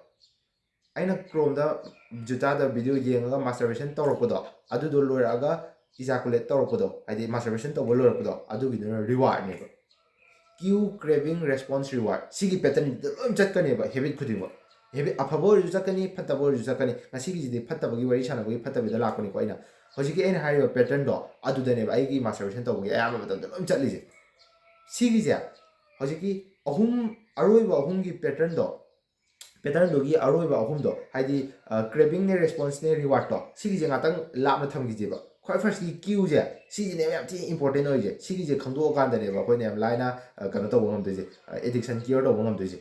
ꯑꯩꯅ ꯀ꯭ꯔꯣꯝꯗ ꯖꯨꯇꯥꯗ ꯚꯤꯗꯤꯑꯣ ꯌꯦꯡꯉꯒ ꯃꯥꯁꯇꯔꯕꯦꯁꯟ ꯇꯧꯔꯛꯄꯗꯣ, ꯑꯗꯨꯗꯣ ꯂꯣꯏꯔꯛꯑꯒ ꯏꯖꯥꯀꯨꯂꯦꯠ ꯇꯧꯔꯛꯄꯗꯣ, ꯍꯥꯏꯗꯤ ꯃꯥꯁꯇꯔꯕꯦꯁꯟ ꯇꯧꯕ ꯂꯣꯏꯔꯛꯄꯗꯣ, ꯑꯗꯨꯒꯤꯗꯨꯅ ꯔꯤꯋꯥꯔꯗꯅꯦꯕ꯫ ꯀ꯭ꯌꯨ, ꯀ꯭ꯔꯦꯕꯤꯡ, ꯔꯦꯁꯄꯣꯟꯁ, ꯔꯤꯋꯥꯔꯗ, ꯁꯤꯒꯤ ꯄꯦꯇꯔꯟꯗ ꯂꯣꯏ ꯆꯠꯀꯅꯦꯕ ꯍꯦꯕꯤꯠ ꯈꯨꯗꯤꯡꯃꯛ꯫ ꯍꯦꯕꯤꯠ ꯑꯐꯕ ꯑꯣꯏꯔꯁꯨ ꯆꯠꯀꯅꯤ, ꯐꯠꯇꯕ ꯑꯣꯏꯔꯁꯨ ꯆꯠꯀꯅꯤ꯫ ꯉꯁꯤꯒꯤꯁꯤꯗꯤ ꯐꯠꯇꯕꯒꯤ ꯋꯥꯔꯤ ꯁꯥꯟꯅꯕꯒꯤ ꯐꯠꯇꯕꯤꯗ ꯂꯥꯛꯄꯅꯤꯀꯣ ꯑꯩꯅ꯫ ꯍꯧꯖꯤꯛꯀꯤ ꯑꯩꯅ ꯍꯥꯏꯔꯤꯕ ꯄꯦꯇꯔꯟꯗꯣ, ꯑꯗꯨꯗꯅꯦꯕ ꯑꯩꯒꯤ ꯃꯥꯁꯇꯔꯕꯦꯁꯟ ꯇꯧꯕꯒꯤ ꯑꯌꯥꯝꯕ ꯃꯇꯝꯗ ꯂꯣꯏ ꯆꯠꯂꯤꯁꯦ꯫ ꯁꯤꯒꯤꯁꯦ, ꯍꯧꯖꯤꯛꯀꯤ ꯑꯍꯨꯝ, ꯑꯔꯣꯏꯕ ꯑꯍꯨꯝꯒꯤ ꯄꯦꯇꯔꯟꯗꯣ, ꯄꯦꯇꯔꯟꯗꯨꯒꯤ ꯑꯔꯣꯏꯕ ꯑꯍꯨꯝꯗꯣ, ꯍꯥꯏꯗꯤ, ꯑ, ꯀ꯭ꯔꯦꯕꯤꯡꯅꯦ, ꯔꯦꯁꯄꯣꯟꯁꯅꯦ, ꯔꯤꯋꯥꯔꯗꯇꯣ, ꯁꯤꯒꯤꯁꯦ ꯉꯥꯛꯇꯪ ꯂꯥꯞꯅ ꯊꯝꯈꯤꯁꯦꯕ꯫ ꯈ꯭ꯋꯥꯏ ꯐꯥꯔꯁꯀꯤ ꯀ꯭ꯌꯨꯁꯦ, ꯁꯤꯁꯤꯅꯦꯕ ꯌꯥꯝ ꯊꯤꯅ ꯏꯝꯄꯣꯔꯇꯦꯟ ꯑꯣꯏꯔꯤꯁꯦ꯫ ꯁꯤꯒꯤꯁꯦ ꯈꯪꯗꯣꯛꯑꯀꯥꯟꯗꯅꯦꯕ ꯑꯩꯈꯣꯏꯅ ꯌꯥꯝ ꯂꯥꯏꯅ, ꯑ, ꯀꯩꯅꯣ ꯇꯧꯕ ꯉꯝꯗꯣꯏꯁꯦ, ꯑꯦꯗꯤꯛꯁꯟ ꯀ꯭ꯌꯣꯔ ꯇꯧꯕ ꯉꯝꯗꯣꯏꯁꯦ꯫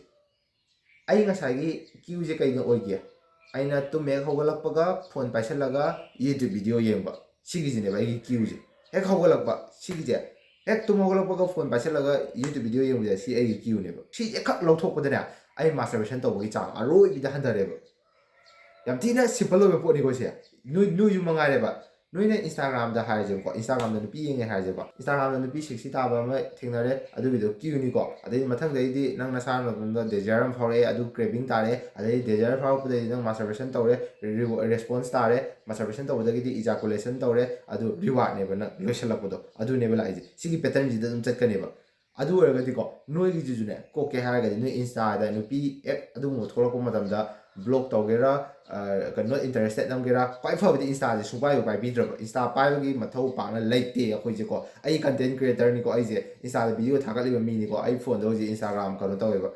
ꯑꯩ ꯉꯁꯥꯏꯒꯤ ꯀ꯭ꯌꯨꯁꯦ ꯀꯩꯅꯣ ꯑꯣꯏꯒꯦ? ꯑꯩꯅ ꯇꯨꯝ ꯍꯦꯛ ꯍꯧꯒꯠꯂꯛꯄꯒ ꯐꯣꯟ ꯄꯥꯏꯁꯜꯂꯒ YouTube ꯚꯤꯗꯤꯑꯣ ꯌꯦꯡꯕ꯫ ꯁꯤꯒꯤꯁꯤꯅꯦꯕ ꯑꯩꯒꯤ ꯀ꯭ꯌꯨꯁꯦ꯫ ꯍꯦꯛ ꯍꯧꯒꯠꯂꯛꯄ ꯁꯤꯒꯤꯁꯦ, ꯍꯦꯛ ꯇꯨꯝ ꯍꯧꯒꯠꯂꯛꯄꯒ ꯐꯣꯟ ꯄꯥꯏꯁꯜꯂꯒ YouTube video ꯌꯦꯡꯕꯁꯦ, ꯁꯤ ꯑꯩꯒꯤ ꯀ꯭ꯌꯨꯅꯦꯕ꯫ ꯁꯤ ꯍꯦꯛ ꯈꯛ ꯂꯧꯊꯣꯛꯄꯗꯅꯦ, ꯑꯩ ꯃꯥꯁꯇꯔꯕꯦꯁꯟ ꯇꯧꯕꯒꯤ ꯆꯥꯡ ꯑꯔꯣꯏꯕꯤꯗ ꯍꯟꯊꯔꯦꯕ꯫ ꯌꯥꯝ ꯊꯤꯅ ꯁꯤꯝꯄꯜ ꯑꯣꯏꯕ ꯄꯣꯠꯅꯤꯀꯣ ꯁꯦ꯫ ꯅꯣꯏ ꯅꯣꯏꯁꯨ ꯃꯉꯥꯏꯔꯦꯕ꯫ ꯅꯣꯏꯅ ꯏꯟꯁꯇꯥꯒ꯭ꯔꯥꯝꯗ ꯍꯥꯏꯔꯁꯦꯕꯀꯣ, ꯏꯟꯁꯇꯥꯒ꯭ꯔꯥꯝꯗ ꯅꯨꯄꯤ ꯌꯦꯡꯉꯦ ꯍꯥꯏꯔꯁꯦꯕꯀꯣ, ꯏꯟꯁꯇꯥꯒ꯭ꯔꯥꯝꯗ ꯅꯨꯄꯤ ꯁꯦꯛꯁꯤ ꯇꯥꯕ ꯑꯃ ꯊꯦꯡꯅꯔꯦ, ꯑꯗꯨꯒꯤꯗꯣ ꯀ꯭ꯌꯨꯅꯤꯀꯣ꯫ ꯑꯗꯩ ꯃꯊꯪꯗꯩꯗꯤ ꯅꯪ ꯅꯁꯥꯅ ꯅꯇꯣꯝꯗ ꯗꯦꯖꯥꯌꯔ ꯑꯃ ꯐꯥꯎꯔꯛꯑꯦ, ꯑꯗꯨ ꯀ꯭ꯔꯦꯚꯤꯡ ꯇꯥꯔꯦ, ꯑꯗꯩ ꯗꯦꯖꯥꯌꯔ ꯐꯥꯎꯔꯛꯄꯗꯩꯗꯤ ꯅꯪ ꯃꯥꯁꯇꯔꯕꯦꯁꯟ ꯇꯧꯔꯦ, ꯔꯦꯁꯄꯣꯟꯁ ꯇꯥꯔꯦ, ꯃꯥꯁꯇꯔꯕꯦꯁꯟ ꯇꯧꯕꯗꯒꯤꯗꯤ ꯏꯖꯥꯀꯨꯂꯦꯁꯟ ꯇꯧꯔꯦ, ꯑꯗꯨ ꯔꯤꯋꯥꯔꯗꯅꯦꯕ ꯅꯪ ꯂꯣꯏꯁꯤꯜꯂꯛꯄꯗꯣ꯫ ꯑꯗꯨꯅꯦꯕ ꯂꯥꯛꯏꯁꯦ, ꯁꯤꯒꯤ ꯄꯦꯇꯔꯟꯁꯤꯗ ꯑꯗꯨꯝ ꯆꯠꯀꯅꯦꯕ꯫ ꯑꯗꯨ ꯑꯣꯏꯔꯒꯗꯤꯀꯣ, ꯅꯣꯏꯒꯤꯁꯤꯁꯨꯅꯦ ꯀꯣꯛꯀꯦ ꯍꯥꯏꯔꯒꯗꯤ, ꯅꯣꯏ ꯏꯟꯁꯇꯥꯗ ꯅꯨꯄꯤ ꯍꯦꯛ ꯑꯗꯨꯒꯨꯝꯕ ꯊꯣꯛꯂꯛꯄ ꯃꯇꯝꯗ ꯕ꯭ꯂꯣꯛ ꯇꯧꯒꯦꯔꯥ, ꯀꯩꯅꯣ, ꯏꯟꯇꯔꯦꯁꯇꯦꯠ ꯅꯝꯒꯦꯔꯥ, ꯈ꯭ꯋꯥꯏ ꯐꯕꯗꯤ ꯏꯟꯁꯇꯥꯁꯦ ꯁꯨꯡꯄꯥꯏꯕꯨ ꯄꯥꯏꯕꯤꯗ꯭ꯔꯕ꯫ ꯏꯟꯁꯇꯥ ꯄꯥꯏꯕꯒꯤ ꯃꯊꯧ ꯄꯥꯛꯅ ꯂꯩꯇꯦ ꯑꯩꯈꯣꯏꯁꯦꯀꯣ꯫ ꯑꯩ ꯀꯟꯇꯦꯟ ꯀ꯭ꯔꯤꯌꯦꯇꯔꯅꯤꯀꯣ, ꯑꯩꯁꯦ ꯏꯟꯁꯇꯥꯗ ꯚꯤꯗꯤꯑꯣ ꯊꯥꯒꯠꯂꯤꯕ ꯃꯤꯅꯤꯀꯣ꯫ ꯑꯩ ꯐꯣꯟꯗ ꯍꯧꯖꯤꯛ ꯏꯟꯁꯇꯥꯒ꯭ꯔꯥꯝ ꯀꯩꯅꯣ ꯇꯧꯋꯦꯕ,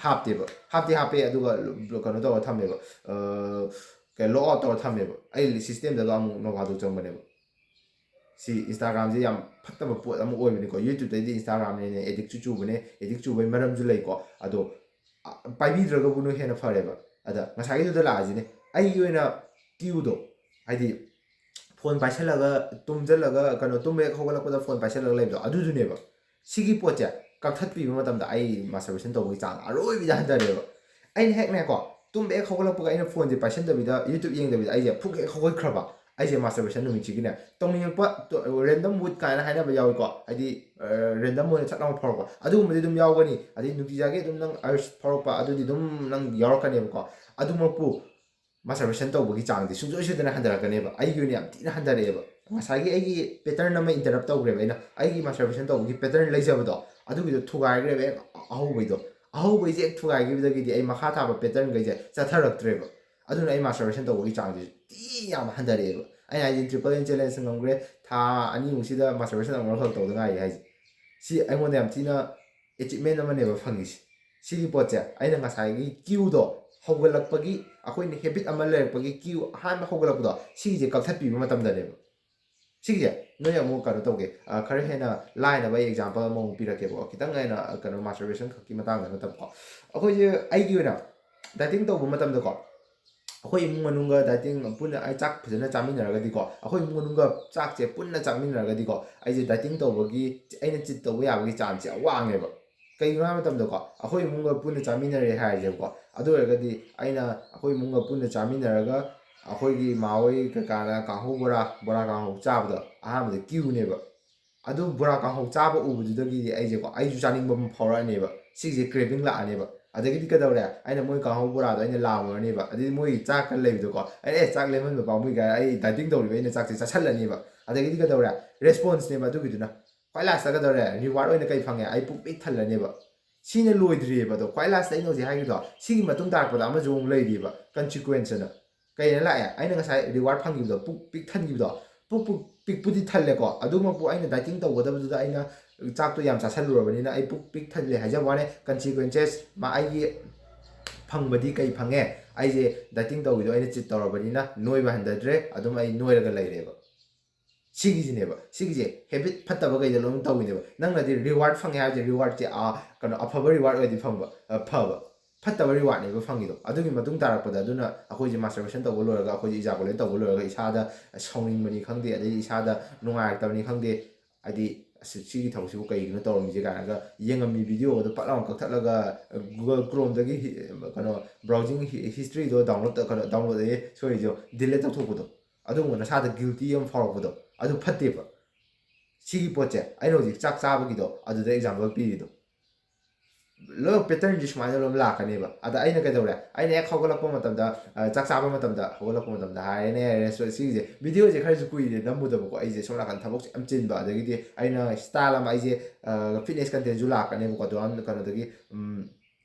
ꯍꯥꯞꯇꯦꯕ꯫ ꯍꯥꯞꯇꯤ ꯍꯥꯞꯄꯦ, ꯑꯗꯨꯒ ꯀꯩꯅꯣ ꯇꯧꯔ ꯊꯝꯃꯦꯕ, ꯀꯩꯅꯣ, ꯂꯣꯛ ꯑꯥꯎꯠ ꯇꯧꯔ ꯊꯝꯃꯦꯕ꯫ ꯑꯩ ꯁꯤꯁꯇꯦꯝꯗꯒ ꯑꯃꯨꯛ ꯅꯣꯡꯐꯥꯗꯣꯛ ꯆꯪꯕꯅꯦꯕ꯫ ꯁꯤ ꯏꯟꯁꯇꯥꯒ꯭ꯔꯥꯝꯁꯦ ꯌꯥꯝ ꯐꯠꯇꯕ ꯄꯣꯠ ꯑꯃ ꯑꯣꯏꯕꯅꯤꯀꯣ꯫ YouTubeꯇꯩꯗꯤ ꯏꯟꯁꯇꯥꯒ꯭ꯔꯥꯝꯅ ꯍꯦꯟꯅ ꯑꯦꯗꯤꯛꯁꯨ ꯆꯨꯕꯅꯦ, ꯑꯦꯗꯤꯛ ꯆꯨꯕꯩ ꯃꯔꯝꯁꯨ ꯂꯩꯀꯣ꯫ ꯑꯗꯣ, ꯄꯥꯏꯕꯤꯗ꯭ꯔꯒꯕꯨ ꯅꯣꯏ ꯍꯦꯟꯅ ꯐꯔꯦꯕ꯫ ꯑꯗ ꯉꯁꯥꯏꯒꯤꯗꯨꯗ ꯂꯥꯛꯑꯁꯤꯅꯦ, ꯑꯩꯒꯤ ꯑꯣꯏꯅ ꯀ꯭ꯌꯨꯗꯣ, ꯍꯥꯏꯗꯤ ꯐꯣꯟ ꯄꯥꯏꯁꯜꯂꯒ, ꯇꯨꯝꯁꯤꯜꯂꯒ, ꯀꯩꯅꯣ, ꯇꯨꯝꯕ ꯍꯦꯛ ꯍꯧꯒꯠꯂꯛꯄꯗ ꯐꯣꯟ ꯄꯥꯏꯁꯜꯂꯒ ꯂꯩꯕꯗꯣ, ꯑꯗꯨꯗꯨꯅꯦꯕ꯫ ꯁꯤꯒꯤ ꯄꯣꯠꯁꯦ ꯀꯛꯊꯠꯄꯤꯕ ꯃꯇꯝꯗ ꯑꯩ ꯃꯥꯁꯇꯔꯕꯦꯁꯟ ꯇꯧꯕꯒꯤ ꯆꯥꯡ ꯑꯔꯣꯏꯕꯤꯗ ꯍꯟꯊꯔꯦꯕ꯫ ꯑꯩꯅ ꯍꯦꯛꯅꯦꯀꯣ, ꯇꯨꯝꯕ ꯍꯦꯛ ꯍꯧꯒꯠꯂꯛꯄꯒ ꯑꯩꯅ ꯐꯣꯟꯁꯦ ꯄꯥꯏꯁꯟꯗꯕꯤꯗ, YouTube ꯌꯦꯡꯗꯕꯤꯗ, ꯑꯩꯁꯦ ꯐꯨꯛ ꯍꯦꯛ ꯍꯧꯒꯠꯈ꯭ꯔꯕ, ꯑꯩꯁꯦ ꯃꯥꯁꯇꯔꯕꯦꯁꯟ ꯅꯨꯃꯤꯠꯁꯤꯒꯤꯅꯦ ꯇꯧꯅꯤꯡꯉꯛꯄ, ꯔꯦꯟꯗꯝ ꯃꯨꯠ ꯀꯥꯏꯅ ꯍꯥꯏꯅꯕ ꯌꯥꯎꯏꯀꯣ, ꯍꯥꯏꯗꯤ ꯔꯦꯟꯗꯝ ꯑꯣꯏꯅ ꯁꯠ ꯂꯥꯎꯅ ꯐꯥꯎꯔꯛꯄ, ꯑꯗꯨꯒꯨꯝꯕꯗꯤ ꯑꯗꯨꯝ ꯌꯥꯎꯒꯅꯤ꯫ ꯑꯗꯩ ꯅꯨꯡꯇꯤꯖꯥꯒꯤ ꯑꯗꯨꯝ ꯅꯪ ꯑꯔꯖ ꯐꯥꯎꯔꯛꯄ, ꯑꯗꯨꯗꯤ ꯑꯗꯨꯝ ꯅꯪ ꯌꯥꯎꯔꯛꯀꯅꯦꯕꯀꯣ꯫ ꯑꯗꯨꯃꯛꯄꯨ ꯃꯥꯁꯇꯔꯕꯦꯁꯟ ꯇꯧꯕꯒꯤ ꯆꯥꯡꯗꯤ ꯁꯨꯡꯁꯣꯏ ꯁꯣꯏꯗꯅ ꯍꯟꯊꯔꯛꯀꯅꯦꯕ꯫ ꯑꯩꯒꯤ ꯑꯣꯏꯅ ꯌꯥꯝ ꯊꯤꯅ ꯍꯟꯊꯔꯛꯑꯦꯕ꯫ ꯉꯁꯥꯏꯒꯤ ꯑꯩꯒꯤ ꯄꯦꯇꯔꯟ ꯑꯃ ꯏꯟꯇꯔꯞ ꯇꯧꯈ꯭ꯔꯦꯕ꯫ ꯑꯩꯅ ꯑꯩꯒꯤ ꯃꯥꯁꯇꯔꯕꯦꯁꯟ ꯇꯧꯕꯒꯤ ꯄꯦꯇꯔꯟ ꯂꯩꯖꯕꯗꯣ, ꯑꯗꯨꯒꯤꯗꯣ ꯊꯨꯒꯥꯏꯈ꯭ꯔꯦꯕ ꯍꯦꯛ ꯑꯍꯧꯕꯩꯗꯣ꯫ ꯑꯍꯧꯕꯩꯁꯦ ꯍꯦꯛ ꯊꯨꯒꯥꯏꯈꯤꯕꯗꯒꯤꯗꯤ ꯑꯩ ꯃꯈꯥ ꯇꯥꯕ ꯄꯦꯇꯔꯟꯈꯩꯁꯦ ꯆꯠꯊꯔꯛꯇ꯭ꯔꯦꯕ꯫ ꯑꯗꯨꯅ ꯑꯩ ꯃꯥꯁꯇꯔꯕꯦꯁꯟ ꯇꯧꯕꯒꯤ ꯆꯥꯡꯁꯦ ꯊꯤ ꯌꯥꯝ ꯍꯟꯊꯔꯛꯑꯦꯕ꯫ ꯑꯩꯅ ꯍꯥꯏꯗꯤ ꯇ꯭ꯔꯤꯄꯜ ꯑꯦꯟ ꯆꯦꯂꯦꯟꯖ ꯉꯝꯈ꯭ꯔꯦ, ꯊꯥ ꯑꯅꯤꯃꯨꯛꯁꯤꯗ ꯃꯥꯁꯇꯔꯕꯦꯁꯟ ꯑꯃꯨꯛ ꯈꯛ ꯇꯧꯗ ꯉꯥꯏꯔꯤ ꯍꯥꯏꯁꯦ꯫ ꯁꯤ ꯑꯩꯉꯣꯟꯗ ꯌꯥꯝ ꯊꯤꯅ ꯑꯦꯆꯤꯞꯃꯦꯟ ꯑꯃꯅꯦꯕ ꯐꯪꯉꯤꯁꯦ꯫ ꯁꯤꯒꯤ ꯄꯣꯠꯁꯦ ꯑꯩꯅ ꯉꯁꯥꯏꯒꯤ ꯀ꯭ꯌꯨꯗꯣ, ꯍꯧꯒꯠꯂꯛꯄꯒꯤ, ꯑꯩꯈꯣꯏꯅ ꯍꯦꯕꯤꯠ ꯑꯃ ꯂꯩꯔꯛꯄꯒꯤ ꯀ꯭ꯌꯨ ꯑꯍꯥꯟꯕ ꯍꯧꯒꯠꯂꯛꯄꯗꯣ, ꯁꯤꯒꯤꯁꯦ ꯀꯛꯊꯠꯄꯤꯕ ꯃꯇꯝꯗꯅꯦꯕ꯫ ꯁꯤꯒꯤꯁꯦ ꯅꯣꯏ ꯑꯃꯨꯛ ꯀꯩꯅꯣ ꯇꯧꯒꯦ, ꯑ, ꯈꯔ ꯍꯦꯟꯅ ꯂꯥꯏꯅꯕ ꯑꯩ ꯑꯦꯛꯖꯥꯝꯄꯜ ꯑꯃꯃꯨꯛ ꯄꯤꯔꯛꯀꯦꯕꯀꯣ, ꯈꯤꯇꯪ ꯍꯦꯟꯅ, ꯑ, ꯀꯩꯅꯣ, ꯃꯥꯁꯇꯔꯕꯦꯁꯟ ꯈꯛꯀꯤ ꯃꯇꯥꯡꯗ ꯅꯠꯇꯕꯀꯣ꯫ ꯑꯩꯈꯣꯏꯁꯦ, ꯑꯩꯒꯤ ꯑꯣꯏꯅ ꯗꯥꯏꯇꯤꯡ ꯇꯧꯕ ꯃꯇꯝꯗꯀꯣ, ꯑꯩꯈꯣꯏ ꯏꯃꯨꯡ ꯃꯅꯨꯡꯒ ꯗꯥꯏꯇꯤꯡ ꯄꯨꯟꯅ, ꯑꯩ ꯆꯥꯛ ꯐꯖꯅ ꯆꯥꯃꯤꯟꯅꯔꯒꯗꯤꯀꯣ, ꯑꯩꯈꯣꯏ ꯏꯃꯨꯡ ꯃꯅꯨꯡꯒ ꯆꯥꯛꯁꯦ ꯄꯨꯟꯅ ꯆꯥꯃꯤꯟꯅꯔꯒꯗꯤꯀꯣ, ꯑꯩꯁꯦ ꯗꯥꯏꯇꯤꯡ ꯇꯧꯕꯒꯤ, ꯑꯩꯅ ꯆꯤꯠ ꯇꯧꯕ ꯌꯥꯕꯒꯤ ꯆꯥꯟꯁꯁꯦ ꯌꯥꯝ ꯋꯥꯡꯉꯦꯕ꯫ ꯀꯩꯒꯤꯅꯣ ꯍꯥꯏꯕ ꯃꯇꯝꯗꯀꯣ, ꯑꯩꯈꯣꯏ ꯏꯃꯨꯡꯒ ꯄꯨꯟꯅ ꯆꯥꯃꯤꯟꯅꯔꯦ ꯍꯥꯏꯔꯁꯦꯕꯀꯣ, ꯑꯗꯨ ꯑꯣꯏꯔꯒꯗꯤ ꯑꯩꯅ ꯑꯩꯈꯣꯏ ꯏꯃꯨꯡꯒ ꯄꯨꯟꯅ ꯆꯥꯃꯤꯟꯅꯔꯒ ꯑꯩꯈꯣꯏꯒꯤ ꯏꯃꯥ ꯍꯣꯏ ꯀꯩꯀꯥꯅ ꯀꯥꯡꯍꯧ ꯕꯣꯔꯥ, ꯕꯣꯔꯥ ꯀꯥꯡꯍꯧ ꯆꯥꯕꯗꯣ ꯑꯍꯥꯟꯕꯗ ꯀ꯭ꯌꯨꯅꯦꯕ꯫ ꯑꯗꯨ ꯕꯣꯔꯥ ꯀꯥꯡꯍꯧ ꯆꯥꯕ ꯎꯕꯗꯨꯗꯒꯤꯗꯤ ꯑꯩꯁꯦꯀꯣ, ꯑꯩꯁꯨ ꯆꯥꯅꯤꯡꯕ ꯑꯃ ꯐꯥꯎꯔꯛꯑꯅꯦꯕ꯫ ꯁꯤꯁꯦ ꯀ꯭ꯔꯦꯚꯤꯡ ꯂꯥꯛꯑꯅꯦꯕ꯫ ꯑꯗꯒꯤꯗꯤ ꯀꯩꯗꯧꯔꯦ? ꯑꯩꯅ ꯃꯣꯏ ꯀꯥꯡꯍꯧ ꯕꯣꯔꯥꯗꯣ ꯑꯩꯅ ꯂꯥꯝꯃꯨꯔꯅꯦꯕ꯫ ꯑꯗꯩꯗꯤ ꯃꯣꯏ ꯆꯥꯛꯀ ꯂꯩꯕꯗꯣꯀꯣ, ꯑꯩ ꯑꯦ ꯆꯥꯛ ꯂꯦꯝꯍꯟꯕ ꯄꯥꯝꯃꯨꯏ ꯀꯥꯏꯅ ꯑꯩ ꯗꯥꯏꯇꯤꯡ ꯇꯧꯔꯤꯕ ꯑꯩꯅ ꯆꯥꯛꯁꯦ ꯆꯥꯁꯜꯂꯅꯦꯕ꯫ ꯑꯗꯒꯤꯗꯤ ꯀꯩꯗꯧꯔꯦ? ꯔꯦꯁꯄꯣꯟꯁꯅꯦꯕ ꯑꯗꯨꯒꯤꯗꯨꯅ꯫ ꯈ꯭ꯋꯥꯏ ꯂꯥꯁꯇ ꯀꯩꯗꯧꯔꯦ? ꯔꯤꯋꯥꯔꯗ ꯑꯣꯏꯅ ꯀꯩ ꯐꯪꯉꯦ? ꯑꯩ ꯄꯨꯛ ꯄꯤꯛ ꯊꯜꯂꯅꯦꯕ꯫ ꯁꯤꯅ ꯂꯣꯏꯗ꯭ꯔꯤꯑꯕ ꯑꯗꯣ꯫ ꯈ꯭ꯋꯥꯏ ꯂꯥꯁꯇ ꯑꯩꯅ ꯍꯧꯖꯤꯛ ꯍꯥꯏꯈꯤꯕꯗꯣ, ꯁꯤꯒꯤ ꯃꯇꯨꯡ ꯇꯥꯔꯛꯄꯗ ꯑꯃꯁꯨ ꯑꯃꯨꯛ ꯂꯩꯔꯤꯕ ꯀꯟꯁꯤꯀ꯭ꯋꯦꯟꯁ ꯑꯅ꯫ ꯀꯩꯅ ꯂꯥꯛꯑꯦ? ꯑꯩꯅ ꯉꯁꯥꯏ ꯔꯤꯋꯥꯔꯗ ꯐꯪꯈꯤꯕꯗꯣ, ꯄꯨꯛ ꯄꯤꯛ ꯊꯟꯈꯤꯕꯗꯣ, ꯄꯨꯛ, ꯄꯨꯛ ꯄꯤꯛꯄꯨꯗꯤ ꯊꯜꯂꯦꯀꯣ, ꯑꯗꯨꯃꯛꯄꯨ ꯑꯩꯅ ꯗꯥꯏꯇꯤꯡ ꯇꯧꯒꯗꯕꯗꯨꯗ ꯑꯩꯅ ꯆꯥꯛꯇꯣ ꯌꯥꯝ ꯆꯥꯁꯜꯂꯨꯔꯕꯅꯤꯅ ꯑꯩ ꯄꯨꯛ ꯄꯤꯛ ꯊꯜꯂꯦ ꯍꯥꯏꯖꯕ ꯋꯥꯅꯦ꯫ ꯀꯟꯁꯤꯀ꯭ꯋꯦꯟꯁꯦꯁ ꯃꯥ ꯑꯩꯒꯤ ꯐꯪꯕꯗꯤ ꯀꯩ ꯐꯪꯉꯦ? ꯑꯩꯁꯦ ꯗꯥꯏꯇꯤꯡ ꯇꯧꯕꯗꯣ ꯑꯩꯅ ꯆꯤꯠ ꯇꯧꯔꯕꯅꯤꯅ ꯅꯣꯏꯕ ꯍꯟꯊꯗ꯭ꯔꯦ, ꯑꯗꯨꯝ ꯑꯩ ꯅꯣꯏꯔꯒ ꯂꯩꯔꯦꯕ꯫ ꯁꯤꯒꯤꯁꯤꯅꯦꯕ, ꯁꯤꯒꯤꯁꯦ ꯍꯦꯕꯤꯠ ꯐꯠꯇꯕꯈꯩꯗ ꯂꯣꯏꯅ ꯇꯧꯋꯤꯅꯦꯕ꯫ ꯅꯪꯅꯗꯤ ꯔꯤꯋꯥꯔꯗ ꯐꯪꯉꯦ ꯍꯥꯏꯕꯁꯦ, ꯔꯤꯋꯥꯔꯗꯁꯦ, ꯑꯥ, ꯀꯩꯅꯣ, ꯑꯐꯕ ꯔꯤꯋꯥꯔꯗ ꯑꯣꯏꯔꯗꯤ ꯐꯪꯕ, ꯑ, ꯐꯕ꯫ ꯐꯠꯇꯕ ꯔꯤꯋꯥꯔꯗꯅꯦꯕ ꯐꯪꯉꯤꯗꯣ꯫ ꯑꯗꯨꯒꯤ ꯃꯇꯨꯡ ꯇꯥꯔꯛꯄꯗ ꯑꯗꯨꯅ ꯑꯩꯈꯣꯏꯁꯦ ꯃꯥꯁꯇꯔꯕꯦꯁꯟ ꯇꯧꯕ ꯂꯣꯏꯔꯒ, ꯑꯩꯈꯣꯏꯁꯦ ꯏꯖꯥꯀꯨꯂꯦꯠ ꯇꯧꯕ ꯂꯣꯏꯔꯒ ꯏꯁꯥꯗ ꯁꯥꯎꯅꯤꯡꯕꯅꯤ ꯈꯪꯗꯦ, ꯑꯗꯩꯗꯤ ꯏꯁꯥꯗ ꯅꯨꯡꯉꯥꯏꯔꯛꯇꯕꯅꯤ ꯈꯪꯗꯦ, ꯍꯥꯏꯗꯤ, "ꯑꯁ, ꯁꯤꯒꯤ ꯊꯕꯛꯁꯤꯕꯨ ꯀꯩꯒꯤꯅꯣ ꯇꯧꯔꯝꯃꯤꯁꯦ?" ꯀꯥꯏꯅꯒ ꯌꯦꯡꯉꯝꯃꯤ ꯚꯤꯗꯤꯑꯣꯗꯣ ꯄꯠ ꯂꯥꯎꯅ ꯀꯛꯊꯠꯂꯒ, Google Chromeꯗꯒꯤ ꯍꯤ-, ꯀꯩꯅꯣ, ꯕ꯭ꯔꯥꯎꯖꯤꯡ ꯍꯤ-, ꯍꯤꯁꯇ꯭ꯔꯤꯗꯣ ꯗꯥꯎꯟꯂꯣꯗ ꯇꯧ-, ꯀꯩꯅꯣ, ꯗꯥꯎꯟꯂꯣꯗ ꯑꯌꯦ, ꯁꯣꯏꯔꯤꯁꯦ, ꯗꯤꯂꯦꯠ ꯇꯧꯊꯣꯛꯄꯗꯣ꯫ ꯑꯗꯨꯒꯨꯝꯕ ꯅꯁꯥꯗ ꯒꯤꯜꯇꯤ ꯑꯃ ꯐꯥꯎꯔꯛꯄꯗꯣ, ꯑꯗꯨ ꯐꯠꯇꯦꯕ꯫ ꯁꯤꯒꯤ ꯄꯣꯠꯁꯦ ꯑꯩꯅ ꯍꯧꯖꯤꯛ ꯆꯥꯛ ꯆꯥꯕꯒꯤꯗꯣ ꯑꯗꯨꯗ ꯑꯦꯛꯖꯥꯝꯄꯜ ꯄꯤꯔꯤꯗꯣ꯫ ꯂꯣꯏ ꯄꯦꯇꯔꯟꯁꯦ ꯁꯨꯃꯥꯏꯅ ꯂꯣꯏ ꯂꯥꯛꯀꯅꯦꯕ꯫ ꯑꯗ ꯑꯩꯅ ꯀꯩꯗꯧꯔꯦ? ꯑꯩꯅ ꯍꯦꯛ ꯍꯧꯒꯠꯂꯛꯄ ꯃꯇꯝꯗ, ꯑ, ꯆꯥꯛ ꯆꯥꯕ ꯃꯇꯝꯗ, ꯍꯧꯒꯠꯂꯛꯄ ꯃꯇꯝꯗ ꯍꯥꯏꯔꯦꯅꯦ, ꯔꯦꯁꯇꯨꯔꯦꯟ, ꯁꯤꯒꯤꯁꯦ, ꯚꯤꯗꯤꯑꯣꯁꯦ ꯈꯔꯁꯨ ꯀꯨꯏꯔꯦ ꯅꯝꯃꯨꯗꯕꯀꯣ, ꯑꯩꯁꯦ ꯁꯣꯝ ꯅꯥꯀꯟ ꯊꯕꯛꯁꯦ ꯌꯥꯝ ꯆꯤꯟꯕ, ꯑꯗꯒꯤꯗꯤ ꯑꯩꯅ ꯁ꯭ꯇꯥꯏꯜ ꯑꯃ, ꯑꯩꯁꯦ, ꯑ, ꯐꯤꯠꯅꯦꯁ ꯀꯟꯇꯦꯟꯁꯨ ꯂꯥꯛꯀꯅꯦꯕꯀꯣ, ꯑꯗꯨ ꯀꯩꯅꯣꯗꯒꯤ, ꯎꯝ,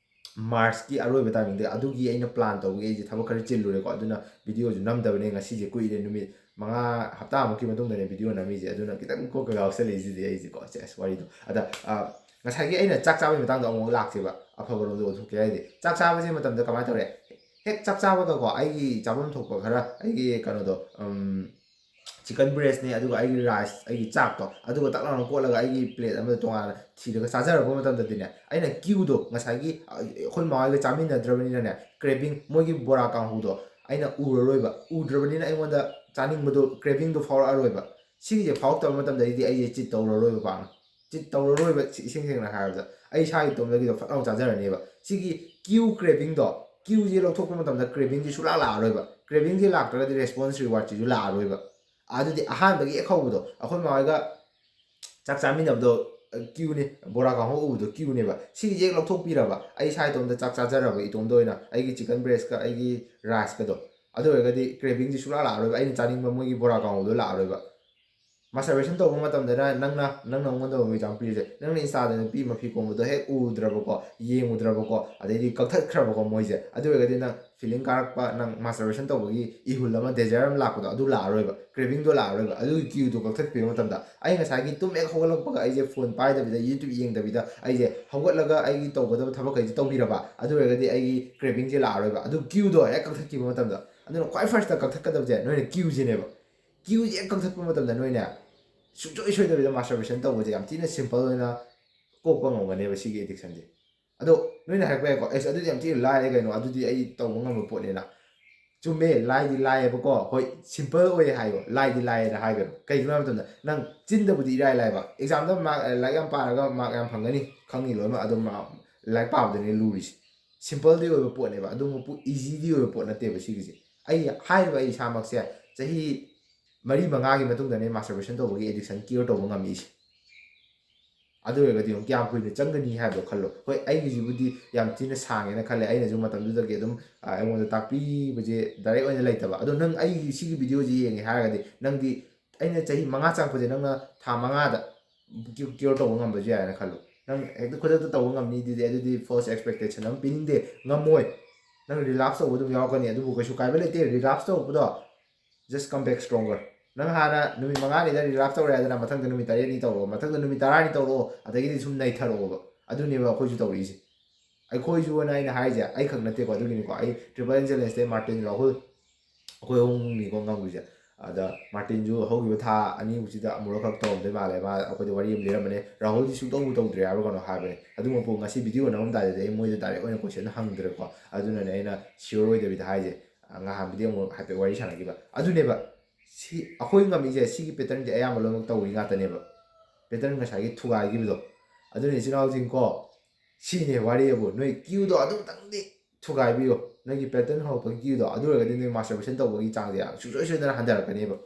ꯃꯥꯔꯁꯀꯤ ꯑꯔꯣꯏꯕ ꯇꯥꯏꯃꯤꯡꯗ, ꯑꯗꯨꯒꯤ ꯑꯩꯅ ꯄ꯭ꯂꯥꯟ ꯇꯧꯕꯒꯤ ꯑꯩꯁꯦ ꯊꯕꯛ ꯈꯔ ꯆꯤꯜꯂꯨꯔꯦꯀꯣ, ꯑꯗꯨꯅ ꯚꯤꯗꯤꯑꯣꯁꯨ ꯅꯝꯗꯕꯅꯦ꯫ ꯉꯁꯤꯁꯦ ꯀꯨꯏꯔꯦ, ꯅꯨꯃꯤꯠ ꯃꯉꯥ, ꯍꯞꯇꯥꯃꯨꯛꯀꯤ ꯃꯇꯨꯡꯗꯅꯦ ꯚꯤꯗꯤꯑꯣ ꯅꯝꯃꯤꯁꯦ, ꯑꯗꯨꯅ ꯈꯤꯇꯪ ꯀꯣꯛꯀ ꯉꯥꯎꯁꯜꯂꯛꯏꯁꯤꯗꯤ ꯑꯩꯁꯦꯀꯣ꯫ ꯁꯦꯁ, ꯋꯥꯔꯤꯗꯣ꯫ ꯑꯗ, ꯑ, ꯉꯁꯥꯏꯒꯤ ꯑꯩꯅ ꯆꯥꯛ ꯆꯥꯕꯒꯤ ꯃꯇꯥꯡꯗꯣ ꯑꯃꯨꯛ ꯂꯥꯛꯁꯦꯕ, ꯑꯐꯕꯔꯣꯝꯗ ꯑꯣꯟꯊꯣꯛꯀꯦ ꯍꯥꯏꯗꯤ, ꯆꯥꯛ ꯆꯥꯕꯁꯤ ꯃꯇꯝꯗ ꯀꯃꯥꯏꯅ ꯇꯧꯔꯦ? ꯍꯦꯛ ꯆꯥꯛ ꯆꯥꯕꯒꯀꯣ, ꯑꯩꯒꯤ ꯆꯥꯐꯝ ꯊꯣꯛꯄ ꯈꯔ, ꯑꯩꯒꯤ ꯀꯩꯅꯣꯗꯣ, ꯎꯝ, ꯆꯤꯀꯟ ꯕ꯭ꯔꯦꯁꯅꯦ, ꯑꯗꯨꯒ ꯑꯩꯒꯤ ꯔꯥꯏꯁ, ꯑꯩꯒꯤ ꯆꯥꯛꯇꯣ, ꯑꯗꯨꯒ ꯇꯛ ꯂꯥꯎꯅ ꯀꯣꯠꯂꯒ ꯑꯩꯒꯤ ꯄ꯭ꯂꯦꯠ ꯑꯃꯗ ꯇꯣꯉꯥꯟꯅ ꯊꯤꯔꯒ ꯆꯥꯖꯔꯛꯄ ꯃꯇꯝꯗꯗꯤꯅꯦ, ꯑꯩꯅ ꯀ꯭ꯌꯨꯗꯣ, ꯉꯁꯥꯏꯒꯤ, ꯑ, ꯑꯩꯈꯣꯏ ꯃꯃꯥ ꯍꯣꯏꯒ ꯆꯥꯃꯤꯟꯅꯗ꯭ꯔꯕꯅꯤꯅꯅꯦ, ꯀ꯭ꯔꯦꯚꯤꯡ, ꯃꯣꯏꯒꯤ ꯕꯣꯔꯥ ꯀꯥꯡꯍꯧꯗꯣ, ꯑꯩꯅ ꯎꯔꯔꯣꯏꯕ꯫ ꯎꯗ꯭ꯔꯕꯅꯤꯅ ꯑꯩꯉꯣꯟꯗ ꯆꯥꯅꯤꯡꯕꯗꯣ, cravingꯗꯣ ꯐꯥꯎꯔꯛꯑꯔꯣꯏꯕ꯫ ꯁꯤꯒꯤꯁꯦ ꯐꯥꯎꯔꯛꯇꯕ ꯃꯇꯝꯗꯗꯤ ꯑꯩꯁꯦ cheat ꯇꯧꯔꯔꯣꯏꯕ ꯄꯥꯛꯅ꯫ Cheat ꯇꯧꯔꯔꯣꯏꯕ, ꯁꯤ ꯏꯁꯦꯡ ꯁꯦꯡꯅ ꯍꯥꯏꯔꯕꯗ꯫ ꯑꯩ ꯏꯁꯥꯒꯤ ꯏꯇꯣꯝꯗꯒꯤꯗꯣ ꯐꯠ ꯂꯥꯎ ꯆꯥꯖꯔꯅꯦꯕ꯫ ꯁꯤꯒꯤ cue cravingꯗꯣ, cueꯁꯦ ꯂꯧꯊꯣꯛꯄ ꯃꯇꯝꯗ cravingꯁꯦ ꯁꯨꯡꯂꯥꯛ ꯂꯥꯛꯑꯔꯣꯏꯕ꯫ Cravingꯁꯦ ꯂꯥꯛꯇ꯭ꯔꯒꯗꯤ response rewardꯁꯤꯁꯨ ꯂꯥꯛꯑꯔꯣꯏꯕ꯫ ꯑꯗꯨꯗꯤ ꯑꯍꯥꯟꯕꯒꯤ ꯍꯦꯛ ꯍꯧꯕꯗꯣ, ꯑꯩꯈꯣꯏ ꯃꯥ ꯍꯣꯏꯒ ꯆꯥꯛ ꯆꯥꯃꯤꯟꯅꯕꯗꯣ, ꯑ, cueꯅꯦ, ꯕꯣꯔꯥ ꯀꯥꯡꯍꯧ ꯎꯕꯗꯣ cueꯅꯦꯕ꯫ ꯁꯤꯒꯤꯁꯦ ꯍꯦꯛ ꯂꯧꯊꯣꯛꯄꯤꯔꯕ, ꯑꯩ ꯏꯁꯥ ꯏꯇꯣꯝꯇ ꯆꯥꯛ ꯆꯥꯖꯔꯕ ꯏꯇꯣꯝꯇ ꯑꯣꯏꯅ, ꯑꯩꯒꯤ chicken breastꯀ ꯑꯩꯒꯤ riceꯀꯗꯣ, ꯑꯗꯨ ꯑꯣꯏꯔꯒꯗꯤ cravingꯁꯤ ꯁꯨꯡꯂꯥꯛ ꯂꯥꯛꯑꯔꯣꯏꯕ, ꯑꯩꯅ ꯆꯥꯅꯤꯡꯕ ꯃꯣꯏꯒꯤ ꯕꯣꯔꯥ ꯀꯥꯡꯍꯧꯗꯣ ꯂꯥꯛꯑꯔꯣꯏꯕ꯫ Masturbation ꯇꯧꯕ ꯃꯇꯝꯗꯅ ꯅꯪꯅ, ꯅꯪꯅ ꯑꯩꯉꯣꯟꯗ ꯑꯃꯨꯛ example ꯄꯤꯔꯤꯁꯦ, ꯅꯪꯅ Instaꯗ ꯅꯨꯄꯤ ꯃꯐꯤ ꯀꯣꯝꯕꯗꯣ ꯍꯦꯛ ꯎꯗ꯭ꯔꯕꯀꯣ, ꯌꯦꯡꯉꯨꯗ꯭ꯔꯕꯀꯣ, ꯑꯗꯩꯗꯤ ꯀꯛꯊꯠꯈ꯭ꯔꯕꯀꯣ ꯃꯣꯏꯁꯦ, ꯑꯗꯨ ꯑꯣꯏꯔꯒꯗꯤ ꯅꯪ feeling ꯀꯥꯔꯛꯄ, ꯅꯪ masturbation ꯇꯧꯕꯒꯤ ꯏꯍꯨꯜ ꯑꯃ, desire ꯑꯃ ꯂꯥꯛꯄꯗꯣ, ꯑꯗꯨ ꯂꯥꯛꯑꯔꯣꯏꯕ, cravingꯗꯣ ꯂꯥꯛꯑꯔꯣꯏꯕ꯫ ꯑꯗꯨꯒꯤ cueꯗꯣ ꯀꯛꯊꯠꯄꯤꯕ ꯃꯇꯝꯗ, ꯑꯩ ꯉꯁꯥꯏꯒꯤ ꯇꯨꯝ ꯍꯦꯛ ꯍꯧꯒꯠꯂꯛꯄꯒ ꯑꯩꯁꯦ phone ꯄꯥꯏꯗꯕꯤꯗ, YouTube ꯌꯦꯡꯗꯕꯤꯗ, ꯑꯩꯁꯦ ꯍꯧꯒꯠꯂꯒ ꯑꯩꯒꯤ ꯇꯧꯒꯗꯕ ꯊꯕꯛꯈꯩꯁꯦ ꯇꯧꯕꯤꯔꯕ, ꯑꯗꯨ ꯑꯣꯏꯔꯒꯗꯤ ꯑꯩꯒꯤ cravingꯁꯦ ꯂꯥꯛꯑꯔꯣꯏꯕ꯫ ꯑꯗꯨ cueꯗꯣ ꯍꯦꯛ ꯀꯛꯊꯠꯈꯤꯕ ꯃꯇꯝꯗ, ꯑꯗꯨꯅ ꯈ꯭ꯋꯥꯏ firstꯇ ꯀꯛꯊꯠꯀꯗꯕꯁꯦ ꯅꯣꯏꯅ cueꯁꯤꯅꯦꯕ꯫ Cueꯁꯦ ꯍꯦꯛ ꯀꯛꯊꯠꯄ ꯃꯇꯝꯗ ꯅꯣꯏꯅ ꯁꯨꯡꯁꯣꯏ ꯁꯣꯏꯗꯕꯤꯗ masturbation ꯇꯧꯕꯁꯦ ꯌꯥꯝ ꯊꯤꯅ simple ꯑꯣꯏꯅ ꯀꯣꯛꯄ ꯉꯝꯒꯅꯦꯕ ꯁꯤꯒꯤ addictionꯁꯦ꯫ ꯑꯗꯣ ꯅꯣꯏꯅ ꯍꯥꯏꯔꯛꯄ ꯌꯥꯏꯀꯣ, "ꯑꯩꯁ, ꯑꯗꯨꯗꯤ ꯌꯥꯝ ꯊꯤꯅ ꯂꯥꯏꯔꯦ ꯀꯩꯅꯣ, ꯑꯗꯨꯗꯤ ꯑꯩ ꯇꯧꯕ ꯉꯝꯕ ꯄꯣꯠꯅꯦꯅ"꯫ ꯆꯨꯝꯃꯦ, ꯂꯥꯏꯗꯤ ꯂꯥꯏꯌꯦꯕꯀꯣ꯫ ꯍꯣꯏ, simple ꯑꯣꯏ ꯍꯥꯏꯌꯣ, ꯂꯥꯏꯗꯤ ꯂꯥꯏꯌꯦꯅ ꯍꯥꯏꯒꯅꯨ꯫ ꯀꯩꯒꯤꯅꯣ ꯍꯥꯏꯕ ꯃꯇꯝꯗ, ꯅꯪ ꯆꯤꯟꯗꯕꯨꯗꯤ ꯏꯔꯥꯏ ꯂꯥꯏꯕ, examꯗ mark, ꯂꯥꯏꯔꯤꯛ ꯌꯥꯝ ꯄꯥꯔꯒ mark ꯌꯥꯝ ꯐꯪꯒꯅꯤ, ꯈꯪꯉꯤ ꯂꯣꯏꯅꯃꯛ, ꯑꯗꯨꯝ ꯂꯥꯏꯔꯤꯛ ꯄꯥꯕꯗꯅꯦ ꯂꯨꯔꯤꯁꯦ꯫ Simpleꯗꯤ ꯑꯣꯏꯕ ꯄꯣꯠꯅꯦꯕ, ꯑꯗꯨꯃꯛꯄꯨ easyꯗꯤ ꯑꯣꯏꯕ ꯄꯣꯠ ꯅꯠꯇꯦꯕ ꯁꯤꯒꯤꯁꯦ꯫ ꯑꯩ ꯍꯥꯏꯔꯤꯕ ꯑꯩ ꯏꯁꯥꯃꯛꯁꯦ ꯆꯍꯤ ꯃꯔꯤ ꯃꯉꯥꯒꯤ ꯃꯇꯨꯡꯗꯅꯦ masturbation ꯇꯧꯕꯒꯤ addiction cure ꯇꯧꯕ ꯉꯝꯃꯛꯏꯁꯦ꯫ ꯑꯗꯨ ꯑꯣꯏꯔꯒꯗꯤ ꯌꯦꯡꯉꯨ, ꯀꯌꯥꯝ ꯀꯨꯏꯅ ꯆꯪꯒꯅꯤ ꯍꯥꯏꯕꯗꯣ ꯈꯜꯂꯣ꯫ ꯍꯣꯏ, ꯑꯩꯒꯤꯁꯤꯕꯨꯗꯤ ꯌꯥꯝ ꯊꯤꯅ ꯁꯥꯡꯉꯦꯅ ꯈꯜꯂꯦ, ꯑꯩꯅꯁꯨ ꯃꯇꯝꯗꯨꯗꯒꯤ ꯑꯗꯨꯝ, ꯑ, ꯑꯩꯉꯣꯟꯗ ꯇꯥꯛꯄꯤꯕꯁꯦ direct ꯑꯣꯏꯅ ꯂꯩꯇꯕ꯫ ꯑꯗꯣ ꯅꯪ ꯑꯩꯒꯤ ꯁꯤꯒꯤ videoꯁꯦ ꯌꯦꯡꯉꯦ ꯍꯥꯏꯔꯒꯗꯤ, ꯅꯪꯗꯤ ꯑꯩꯅ ꯆꯍꯤ ꯃꯉꯥ ꯆꯪꯉꯛꯄꯁꯦ ꯅꯪꯅ ꯊꯥ ꯃꯉꯥꯗ cu-, cure ꯇꯧꯕ ꯉꯝꯕꯁꯨ ꯌꯥꯏꯅ ꯈꯜꯂꯣ꯫ ꯅꯪ ꯍꯦꯛꯇ ꯈꯨꯗꯛꯇ ꯇꯧꯕ ꯉꯝꯅꯤꯗꯨꯗꯤ, ꯑꯗꯨꯗꯤ false expectation ꯑꯃ ꯄꯤꯅꯤꯡꯗꯦ, ꯉꯝꯃꯣꯏ꯫ ꯅꯪ relapse ꯇꯧꯕ ꯑꯗꯨꯝ ꯌꯥꯎꯔꯛꯀꯅꯤ, ꯑꯗꯨꯕꯨ ꯀꯩꯁꯨ ꯀꯥꯏꯕ ꯂꯩꯇꯦ relapse ꯇꯧꯔꯛꯄꯗꯣ꯫ Just come back stronger. ꯅꯪ ꯍꯥꯟꯅ ꯅꯨꯃꯤꯠ ꯃꯉꯥꯅꯤꯗ relapse ꯇꯧꯔꯦ ꯍꯥꯏꯗꯅ, ꯃꯊꯪꯗ ꯅꯨꯃꯤꯠ ꯇꯔꯦꯠꯅꯤ ꯇꯧꯔꯛꯑꯣ, ꯃꯊꯪꯗ ꯅꯨꯃꯤꯠ ꯇꯔꯥꯅꯤ ꯇꯧꯔꯛꯑꯣ, ꯑꯗꯒꯤꯗꯤ ꯁꯨꯝ ꯅꯩꯊꯔꯛꯑꯣꯕ꯫ ꯑꯗꯨꯅꯦꯕ ꯑꯩꯈꯣꯏꯁꯨ ꯇꯧꯔꯛꯏꯁꯦ꯫ ꯑꯩꯈꯣꯏꯁꯨ ꯑꯅ ꯑꯩꯅ ꯍꯥꯏꯁꯦ ꯑꯩꯈꯛ ꯅꯠꯇꯦꯀꯣ꯫ ꯑꯗꯨꯒꯤꯅꯤꯀꯣ, ꯑꯩ Triple N Challengeꯇꯩ ꯃꯥꯔꯇꯤꯟ, ꯔꯥꯍꯨꯜ, ꯑꯩꯈꯣꯏ ꯑꯍꯨꯝꯅꯤꯀꯣ ꯉꯝꯈ꯭ꯔꯤꯁꯦ꯫ ꯑꯗ ꯃꯥꯔꯇꯤꯟꯁꯨ ꯍꯧꯈꯤꯕ ꯊꯥ ꯑꯅꯤꯃꯨꯛꯁꯤꯗ ꯑꯃꯨꯔꯛꯈꯛ ꯇꯧꯔꯝꯗꯣꯏ ꯃꯥꯜꯂꯦ꯫ ꯃꯥ ꯑꯩꯈꯣꯏꯗ ꯋꯥꯔꯤ ꯑꯃ ꯂꯤꯔꯝꯕꯅꯦ, "ꯔꯥꯍꯨꯜꯗꯤ ꯁꯨꯡꯇꯧꯕꯨ ꯇꯧꯗ꯭ꯔꯦ" ꯍꯥꯏꯕ꯭ꯔ ꯀꯩꯅꯣ ꯍꯥꯏꯕꯅꯦ꯫ ꯑꯗꯨꯃꯛꯄꯨ ꯉꯁꯤ video ꯅꯝꯃꯝꯗꯥꯏꯗꯗꯤ ꯑꯩ ꯃꯣꯏꯗ direct ꯑꯣꯏꯅ question ꯍꯪꯗ꯭ꯔꯦꯀꯣ꯫ ꯑꯗꯨꯅꯅꯦ ꯑꯩꯅ sure ꯑꯣꯏꯗꯕꯤꯗ ꯍꯥꯏꯁꯦ꯫ ꯉꯍꯥꯟ ꯚꯤꯗꯤꯑꯣ ꯑꯃꯨꯛ ꯍꯥꯏꯐꯦꯠ ꯋꯥꯔꯤ ꯁꯥꯟꯅꯈꯤꯕ꯫ ꯑꯗꯨꯅꯦꯕ ꯁꯤ ꯑꯩꯈꯣꯏ ꯉꯝꯃꯤꯁꯦ, ꯁꯤꯒꯤ patternꯁꯦ ꯑꯌꯥꯝꯕ ꯂꯣꯏꯅꯃꯛ ꯇꯧꯔꯤ ꯉꯥꯛꯇꯅꯦꯕ꯫ Pattern ꯉꯁꯥꯏꯒꯤ ꯊꯨꯒꯥꯏꯈꯤꯕꯗꯣ꯫ ꯑꯗꯨꯅ ꯏꯆꯤꯟ ꯏꯅꯥꯎꯁꯤꯡꯀꯣ, ꯁꯤꯅꯦ ꯋꯥꯔꯤꯕꯨ, ꯅꯣꯏ cueꯗꯣ ꯑꯗꯨꯝꯇꯪꯗꯤ ꯊꯨꯒꯥꯏꯕꯤꯌꯣ꯫ ꯅꯣꯏꯒꯤ pattern ꯍꯧꯔꯛꯄꯒꯤ cueꯗꯣ, ꯑꯗꯨ ꯑꯣꯏꯔꯒꯗꯤ ꯅꯣꯏ masturbation ꯇꯧꯕꯒꯤ ꯆꯥꯡꯁꯦ ꯌꯥꯝ ꯁꯨꯡꯁꯣꯏ ꯁꯣꯏꯗꯅ ꯍꯟꯊꯔꯛꯀꯅꯦꯕ꯫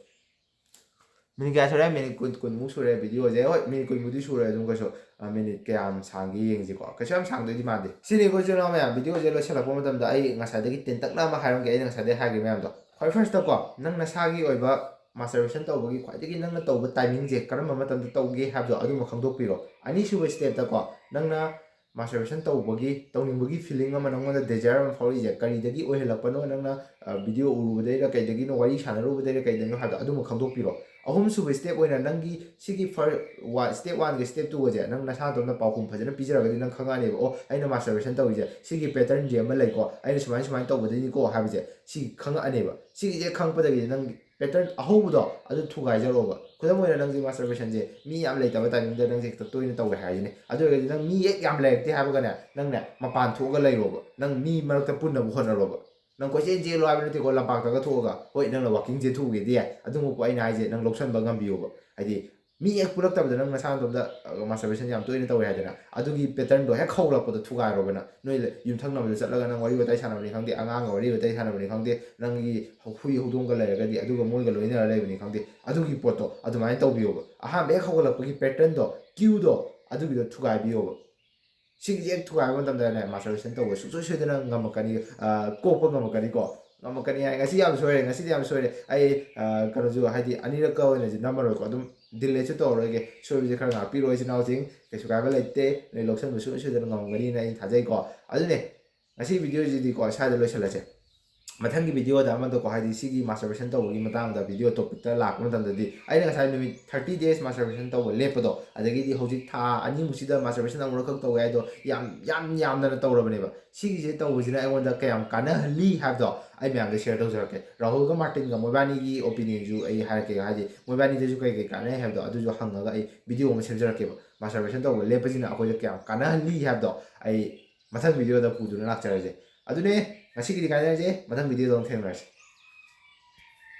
ꯃꯤꯅꯤꯠ ꯀꯌꯥ ꯁꯨꯔꯦ? ꯃꯤꯅꯤꯠ ꯀꯨꯟ, ꯀꯨꯟꯃꯨꯛ ꯁꯨꯔꯦ ꯚꯤꯗꯤꯑꯣꯁꯦ꯫ ꯍꯣꯏ, ꯃꯤꯅꯤꯠ ꯀꯨꯟꯕꯨꯗꯤ ꯁꯨꯔꯦ, ꯑꯗꯨꯝ ꯀꯩꯁꯨ, ꯑ, ꯃꯤꯅꯤꯠ ꯀꯌꯥꯝ ꯁꯥꯡꯒꯦ ꯌꯦꯡꯁꯤꯀꯣ꯫ ꯀꯩꯁꯨ ꯌꯥꯝ ꯁꯥꯡꯗꯣꯏꯗꯤ ꯃꯥꯟꯗꯦ꯫ ꯁꯤꯅꯤꯀꯣ ꯏꯆꯤꯟ ꯏꯅꯥꯎ ꯃꯌꯥꯝ, ꯚꯤꯗꯤꯑꯣꯁꯦ ꯂꯣꯏꯁꯤꯜꯂꯛꯄ ꯃꯇꯝꯗ ꯑꯩ ꯉꯁꯥꯏꯗꯒꯤ ꯇꯦꯟꯇꯛꯅ ꯑꯃ ꯍꯥꯏꯔꯝꯒꯦ, ꯑꯩꯅ ꯉꯁꯥꯏꯗꯒꯤ ꯍꯥꯏꯈ꯭ꯔꯤ ꯃꯌꯥꯝꯗꯣ꯫ ꯈ꯭ꯋꯥꯏ firstꯇꯀꯣ, ꯅꯪ ꯅꯁꯥꯒꯤ ꯑꯣꯏꯕ masturbation ꯇꯧꯕꯒꯤ ꯈ꯭ꯋꯥꯏꯗꯒꯤ ꯅꯪꯅ ꯇꯧꯕ timingꯁꯦ ꯀꯔꯝꯕ ꯃꯇꯝꯗ ꯇꯧꯒꯦ ꯍꯥꯏꯕꯗꯣ ꯑꯗꯨꯃ ꯈꯪꯗꯣꯛꯄꯤꯔꯣ꯫ ꯑꯅꯤꯁꯨꯕ stepꯇꯀꯣ, ꯅꯪꯅ masturbation ꯇꯧꯕꯒꯤ, ꯇꯧꯅꯤꯡꯕꯒꯤ feeling ꯑꯃ, ꯅꯪꯉꯣꯟꯗ desire ꯑꯃ ꯐꯥꯎꯔꯛꯏꯁꯦ ꯀꯔꯤꯗꯒꯤ ꯑꯣꯏꯍꯜꯂꯛꯄꯅꯣ? ꯅꯪꯅ, ꯑ, ꯚꯤꯗꯤꯑꯣ ꯎꯔꯨꯕꯗꯩꯔ, ꯀꯩꯗꯒꯤꯅꯣ, ꯋꯥꯔꯤ ꯁꯥꯟꯅꯔꯨꯕꯗꯩꯔ, ꯀꯩꯗꯩꯅꯣ ꯍꯥꯏꯕꯗꯣ ꯑꯗꯨꯃ ꯈꯪꯗꯣꯛꯄꯤꯔꯣ꯫ ꯑꯍꯨꯝꯁꯨꯕ step ꯑꯣꯏꯅ ꯅꯪꯒꯤ ꯁꯤꯒꯤ first, step oneꯒ step twoꯒꯁꯦ ꯅꯪ ꯅꯁꯥ ꯅꯇꯣꯝꯇ ꯄꯥꯎꯈꯨꯝ ꯐꯖꯅ ꯄꯤꯖꯔꯒꯗꯤ ꯅꯪ ꯈꯪꯉꯛꯑꯅꯦꯕ, "ꯑꯣ, ꯑꯩꯅ masturbation ꯇꯧꯔꯤꯁꯦ ꯁꯤꯒꯤ patternꯁꯦ ꯑꯃ ꯂꯩꯀꯣ, ꯑꯩꯅ ꯁꯨꯃꯥꯏꯅ ꯁꯨꯃꯥꯏꯅ ꯇꯧꯕꯗꯩꯅꯤꯀꯣ" ꯍꯥꯏꯕꯁꯦ ꯁꯤ ꯈꯪꯉꯛꯑꯅꯦꯕ꯫ ꯁꯤꯒꯤꯁꯦ ꯈꯪꯉꯛꯄꯗꯒꯤꯗꯤ ꯅꯪ pattern ꯑꯍꯧꯕꯗꯣ ꯑꯗꯨ ꯊꯨꯒꯥꯏꯖꯔꯣꯕ꯫ ꯈꯨꯗꯝ ꯑꯣꯏꯅ, ꯅꯪꯁꯦ masturbationꯁꯦ ꯃꯤ ꯌꯥꯝ ꯂꯩꯇꯕ timingꯗ ꯅꯪꯁꯦ ꯍꯦꯛꯇ ꯇꯣꯏꯅ ꯇꯧꯋꯦ ꯍꯥꯏꯁꯤꯅꯦ꯫ ꯑꯗꯨ ꯑꯣꯏꯔꯒꯗꯤ ꯅꯪ ꯃꯤ ꯍꯦꯛ ꯌꯥꯝ ꯂꯩꯔꯛꯇꯦ ꯍꯥꯏꯕꯒꯅꯦ, ꯅꯪꯅꯦ ꯃꯄꯥꯟ ꯊꯣꯛꯑꯒ ꯂꯩꯔꯣꯕ꯫ ꯅꯪ ꯃꯤ ꯃꯔꯛꯇ ꯄꯨꯟꯅꯕ ꯍꯣꯠꯅꯔꯣꯕ꯫ ꯅꯪ ꯀꯣꯏꯆꯦꯟ ꯆꯦꯜꯂꯣ ꯍꯥꯏꯕ ꯅꯠꯇꯦꯀꯣ, ꯂꯝꯄꯥꯛꯇꯒ ꯊꯣꯛꯑꯒ꯫ ꯍꯣꯏ, ꯅꯪꯅ walking ꯆꯦꯟꯊꯣꯛꯎꯒꯦꯗꯤ ꯌꯥꯏ, ꯑꯗꯨꯃꯛꯄꯨ ꯑꯩꯅ ꯍꯥꯏꯁꯦ ꯅꯪ ꯂꯧꯁꯟꯕ ꯉꯝꯕꯤꯌꯣꯕ꯫ ꯍꯥꯏꯗꯤ, ꯃꯤ ꯍꯦꯛ ꯄꯨꯜꯂꯛꯇꯕꯗ ꯅꯪ ꯅꯁꯥ ꯅꯇꯣꯝꯇ, ꯑ, masturbation ꯌꯥꯝ ꯇꯣꯏꯅ ꯇꯧꯋꯦ ꯍꯥꯏꯗꯅ, ꯑꯗꯨꯒꯤ patternꯗꯣ ꯍꯦꯛ ꯍꯧꯔꯛꯄꯗ ꯊꯨꯒꯥꯏꯔꯣꯕ ꯅꯪ꯫ ꯅꯣꯏ ꯂ-, ꯌꯨꯝꯊꯪꯅꯕꯗ ꯆꯠꯂꯒ ꯅꯪ ꯋꯥꯔꯤ ꯋꯥꯇꯥꯏ ꯁꯥꯟꯅꯕꯅꯤ ꯈꯪꯗꯦ, ꯑꯉꯥꯡꯒ ꯋꯥꯔꯤ ꯋꯥꯇꯥꯏ ꯁꯥꯟꯅꯕꯅꯤ ꯈꯪꯗꯦ, ꯅꯪꯒꯤ ꯍꯨꯏ ꯍꯧꯗꯣꯡꯒ ꯂꯩꯔꯒꯗꯤ ꯑꯗꯨꯒ ꯃꯣꯏꯒ ꯂꯣꯏꯅꯔ ꯂꯩꯕꯅꯤ ꯈꯪꯗꯦ, ꯑꯗꯨꯒꯤ ꯄꯣꯠꯇꯣ ꯑꯗꯨꯃꯥꯏꯅ ꯇꯧꯕꯤꯌꯣꯕ꯫ ꯑꯍꯥꯟꯕ ꯍꯦꯛ ꯍꯧꯒꯠꯂꯛꯄꯒꯤ patternꯗꯣ, cueꯗꯣ, ꯑꯗꯨꯒꯤꯗꯣ ꯊꯨꯒꯥꯏꯕꯤꯌꯣꯕ꯫ ꯁꯤꯒꯤꯁꯦ ꯍꯦꯛ ꯊꯨꯒꯥꯏꯕ ꯃꯇꯝꯗꯅꯦ, masturbation ꯇꯧꯕ ꯁꯨꯡꯁꯣꯏ ꯁꯣꯏꯗꯅ ꯉꯝꯃꯛꯀꯅꯤ, ꯑ, ꯀꯣꯛꯄ ꯉꯝꯃꯛꯀꯅꯤꯀꯣ꯫ ꯉꯝꯃꯛꯀꯅꯤ ꯍꯥꯏ, ꯉꯁꯤ ꯌꯥꯝ ꯁꯣꯏꯔꯦ, ꯉꯁꯤꯗꯤ ꯌꯥꯝ ꯁꯣꯏꯔꯦ꯫ ꯑꯩ, ꯑ, ꯀꯩꯅꯣꯁꯨ, ꯍꯥꯏꯗꯤ, ꯑꯅꯤꯔꯛꯀ ꯑꯣꯏꯅꯁꯨ ꯅꯝꯃꯔꯣꯏꯀꯣ, ꯑꯗꯨꯝ deleteꯁꯨ ꯇꯧꯔꯔꯣꯏꯒꯦ꯫ ꯁꯣꯏꯕꯁꯦ ꯈꯔ ꯉꯥꯛꯄꯤꯔꯣ, ꯏꯆꯤꯟ ꯏꯅꯥꯎꯁꯤꯡ, ꯀꯩꯁꯨ ꯀꯥꯏꯕ ꯂꯩꯇꯦ꯫ ꯅꯣꯏ ꯂꯧꯁꯟꯕ ꯁꯨꯡꯁꯣꯏ ꯁꯣꯏꯗꯅ ꯉꯝꯒꯅꯤꯅ ꯑꯩꯅ ꯊꯥꯖꯩꯀꯣ꯫ ꯑꯗꯨꯅꯦ, ꯉꯁꯤ ꯚꯤꯗꯤꯑꯣꯁꯤꯗꯤꯀꯣ, ꯁ꯭ꯋꯥꯏꯗ ꯂꯣꯏꯁꯤꯜꯂꯁꯦ꯫ ꯃꯊꯪꯒꯤ ꯚꯤꯗꯤꯑꯣꯗ ꯑꯃꯗꯀꯣ, ꯍꯥꯏꯗꯤ ꯁꯤꯒꯤ masturbation ꯇꯧꯕꯒꯤ ꯃꯇꯥꯡꯗ ꯚꯤꯗꯤꯑꯣ topicꯇ ꯂꯥꯛꯄ ꯃꯇꯝꯗꯗꯤ, ꯑꯩꯅ ꯉꯁꯥꯏ ꯅꯨꯃꯤꯠ thirty days masturbation ꯇꯧꯕ ꯂꯦꯞꯄꯗꯣ, ꯑꯗꯒꯤꯗꯤ ꯍꯧꯖꯤꯛ ꯊꯥ ꯑꯅꯤꯃꯨꯛꯁꯤꯗ masturbation ꯑꯃꯨꯔꯛꯈꯛ ꯇꯧꯋꯦ ꯍꯥꯏꯗꯣ, ꯌꯥꯝ, ꯌꯥꯝ ꯌꯥꯝꯗꯅ ꯇꯧꯔꯕꯅꯦꯕ꯫ ꯁꯤꯒꯤꯁꯦ ꯇꯧꯕꯁꯤꯅ ꯑꯩꯉꯣꯟꯗ ꯀꯌꯥꯝ ꯀꯥꯟꯅꯍꯜꯂꯤ ꯍꯥꯏꯕꯗꯣ ꯑꯩ ꯃꯌꯥꯝꯗ share ꯇꯧꯖꯔꯛꯀꯦ꯫ ꯔꯥꯍꯨꯜꯒ ꯃꯥꯔꯇꯤꯟꯒ ꯃꯣꯏꯕꯥꯅꯤꯒꯤ opinionꯁꯨ ꯑꯩ ꯍꯥꯏꯔꯛꯀꯦ, ꯍꯥꯏꯗꯤ ꯃꯣꯏꯕꯥꯅꯤꯗꯁꯨ ꯀꯩ ꯀꯩ ꯀꯥꯟꯅꯩ ꯍꯥꯏꯕꯗꯣ ꯑꯗꯨꯁꯨ ꯍꯪꯉꯒ ꯑꯩ ꯚꯤꯗꯤꯑꯣ ꯑꯃ ꯁꯦꯝꯖꯔꯛꯀꯦꯕ꯫ Masturbation ꯇꯧꯕ ꯂꯦꯞꯄꯁꯤꯅ ꯑꯩꯈꯣꯏꯗ ꯀꯌꯥꯝ ꯀꯥꯟꯅꯍꯜꯂꯤ ꯍꯥꯏꯕꯗꯣ ꯑꯩ ꯃꯊꯪ ꯚꯤꯗꯤꯑꯣꯗ ꯄꯨꯗꯨꯅ ꯂꯥꯛꯆꯔꯁꯦ꯫ ꯑꯗꯨꯅꯦ, ꯉꯁꯤꯒꯤꯗꯤ ꯀꯥꯏꯅꯔꯁꯦ, ꯃꯊꯪ video ꯗ ꯑꯃꯨꯛ ꯊꯦꯡꯅꯔꯁꯦ꯫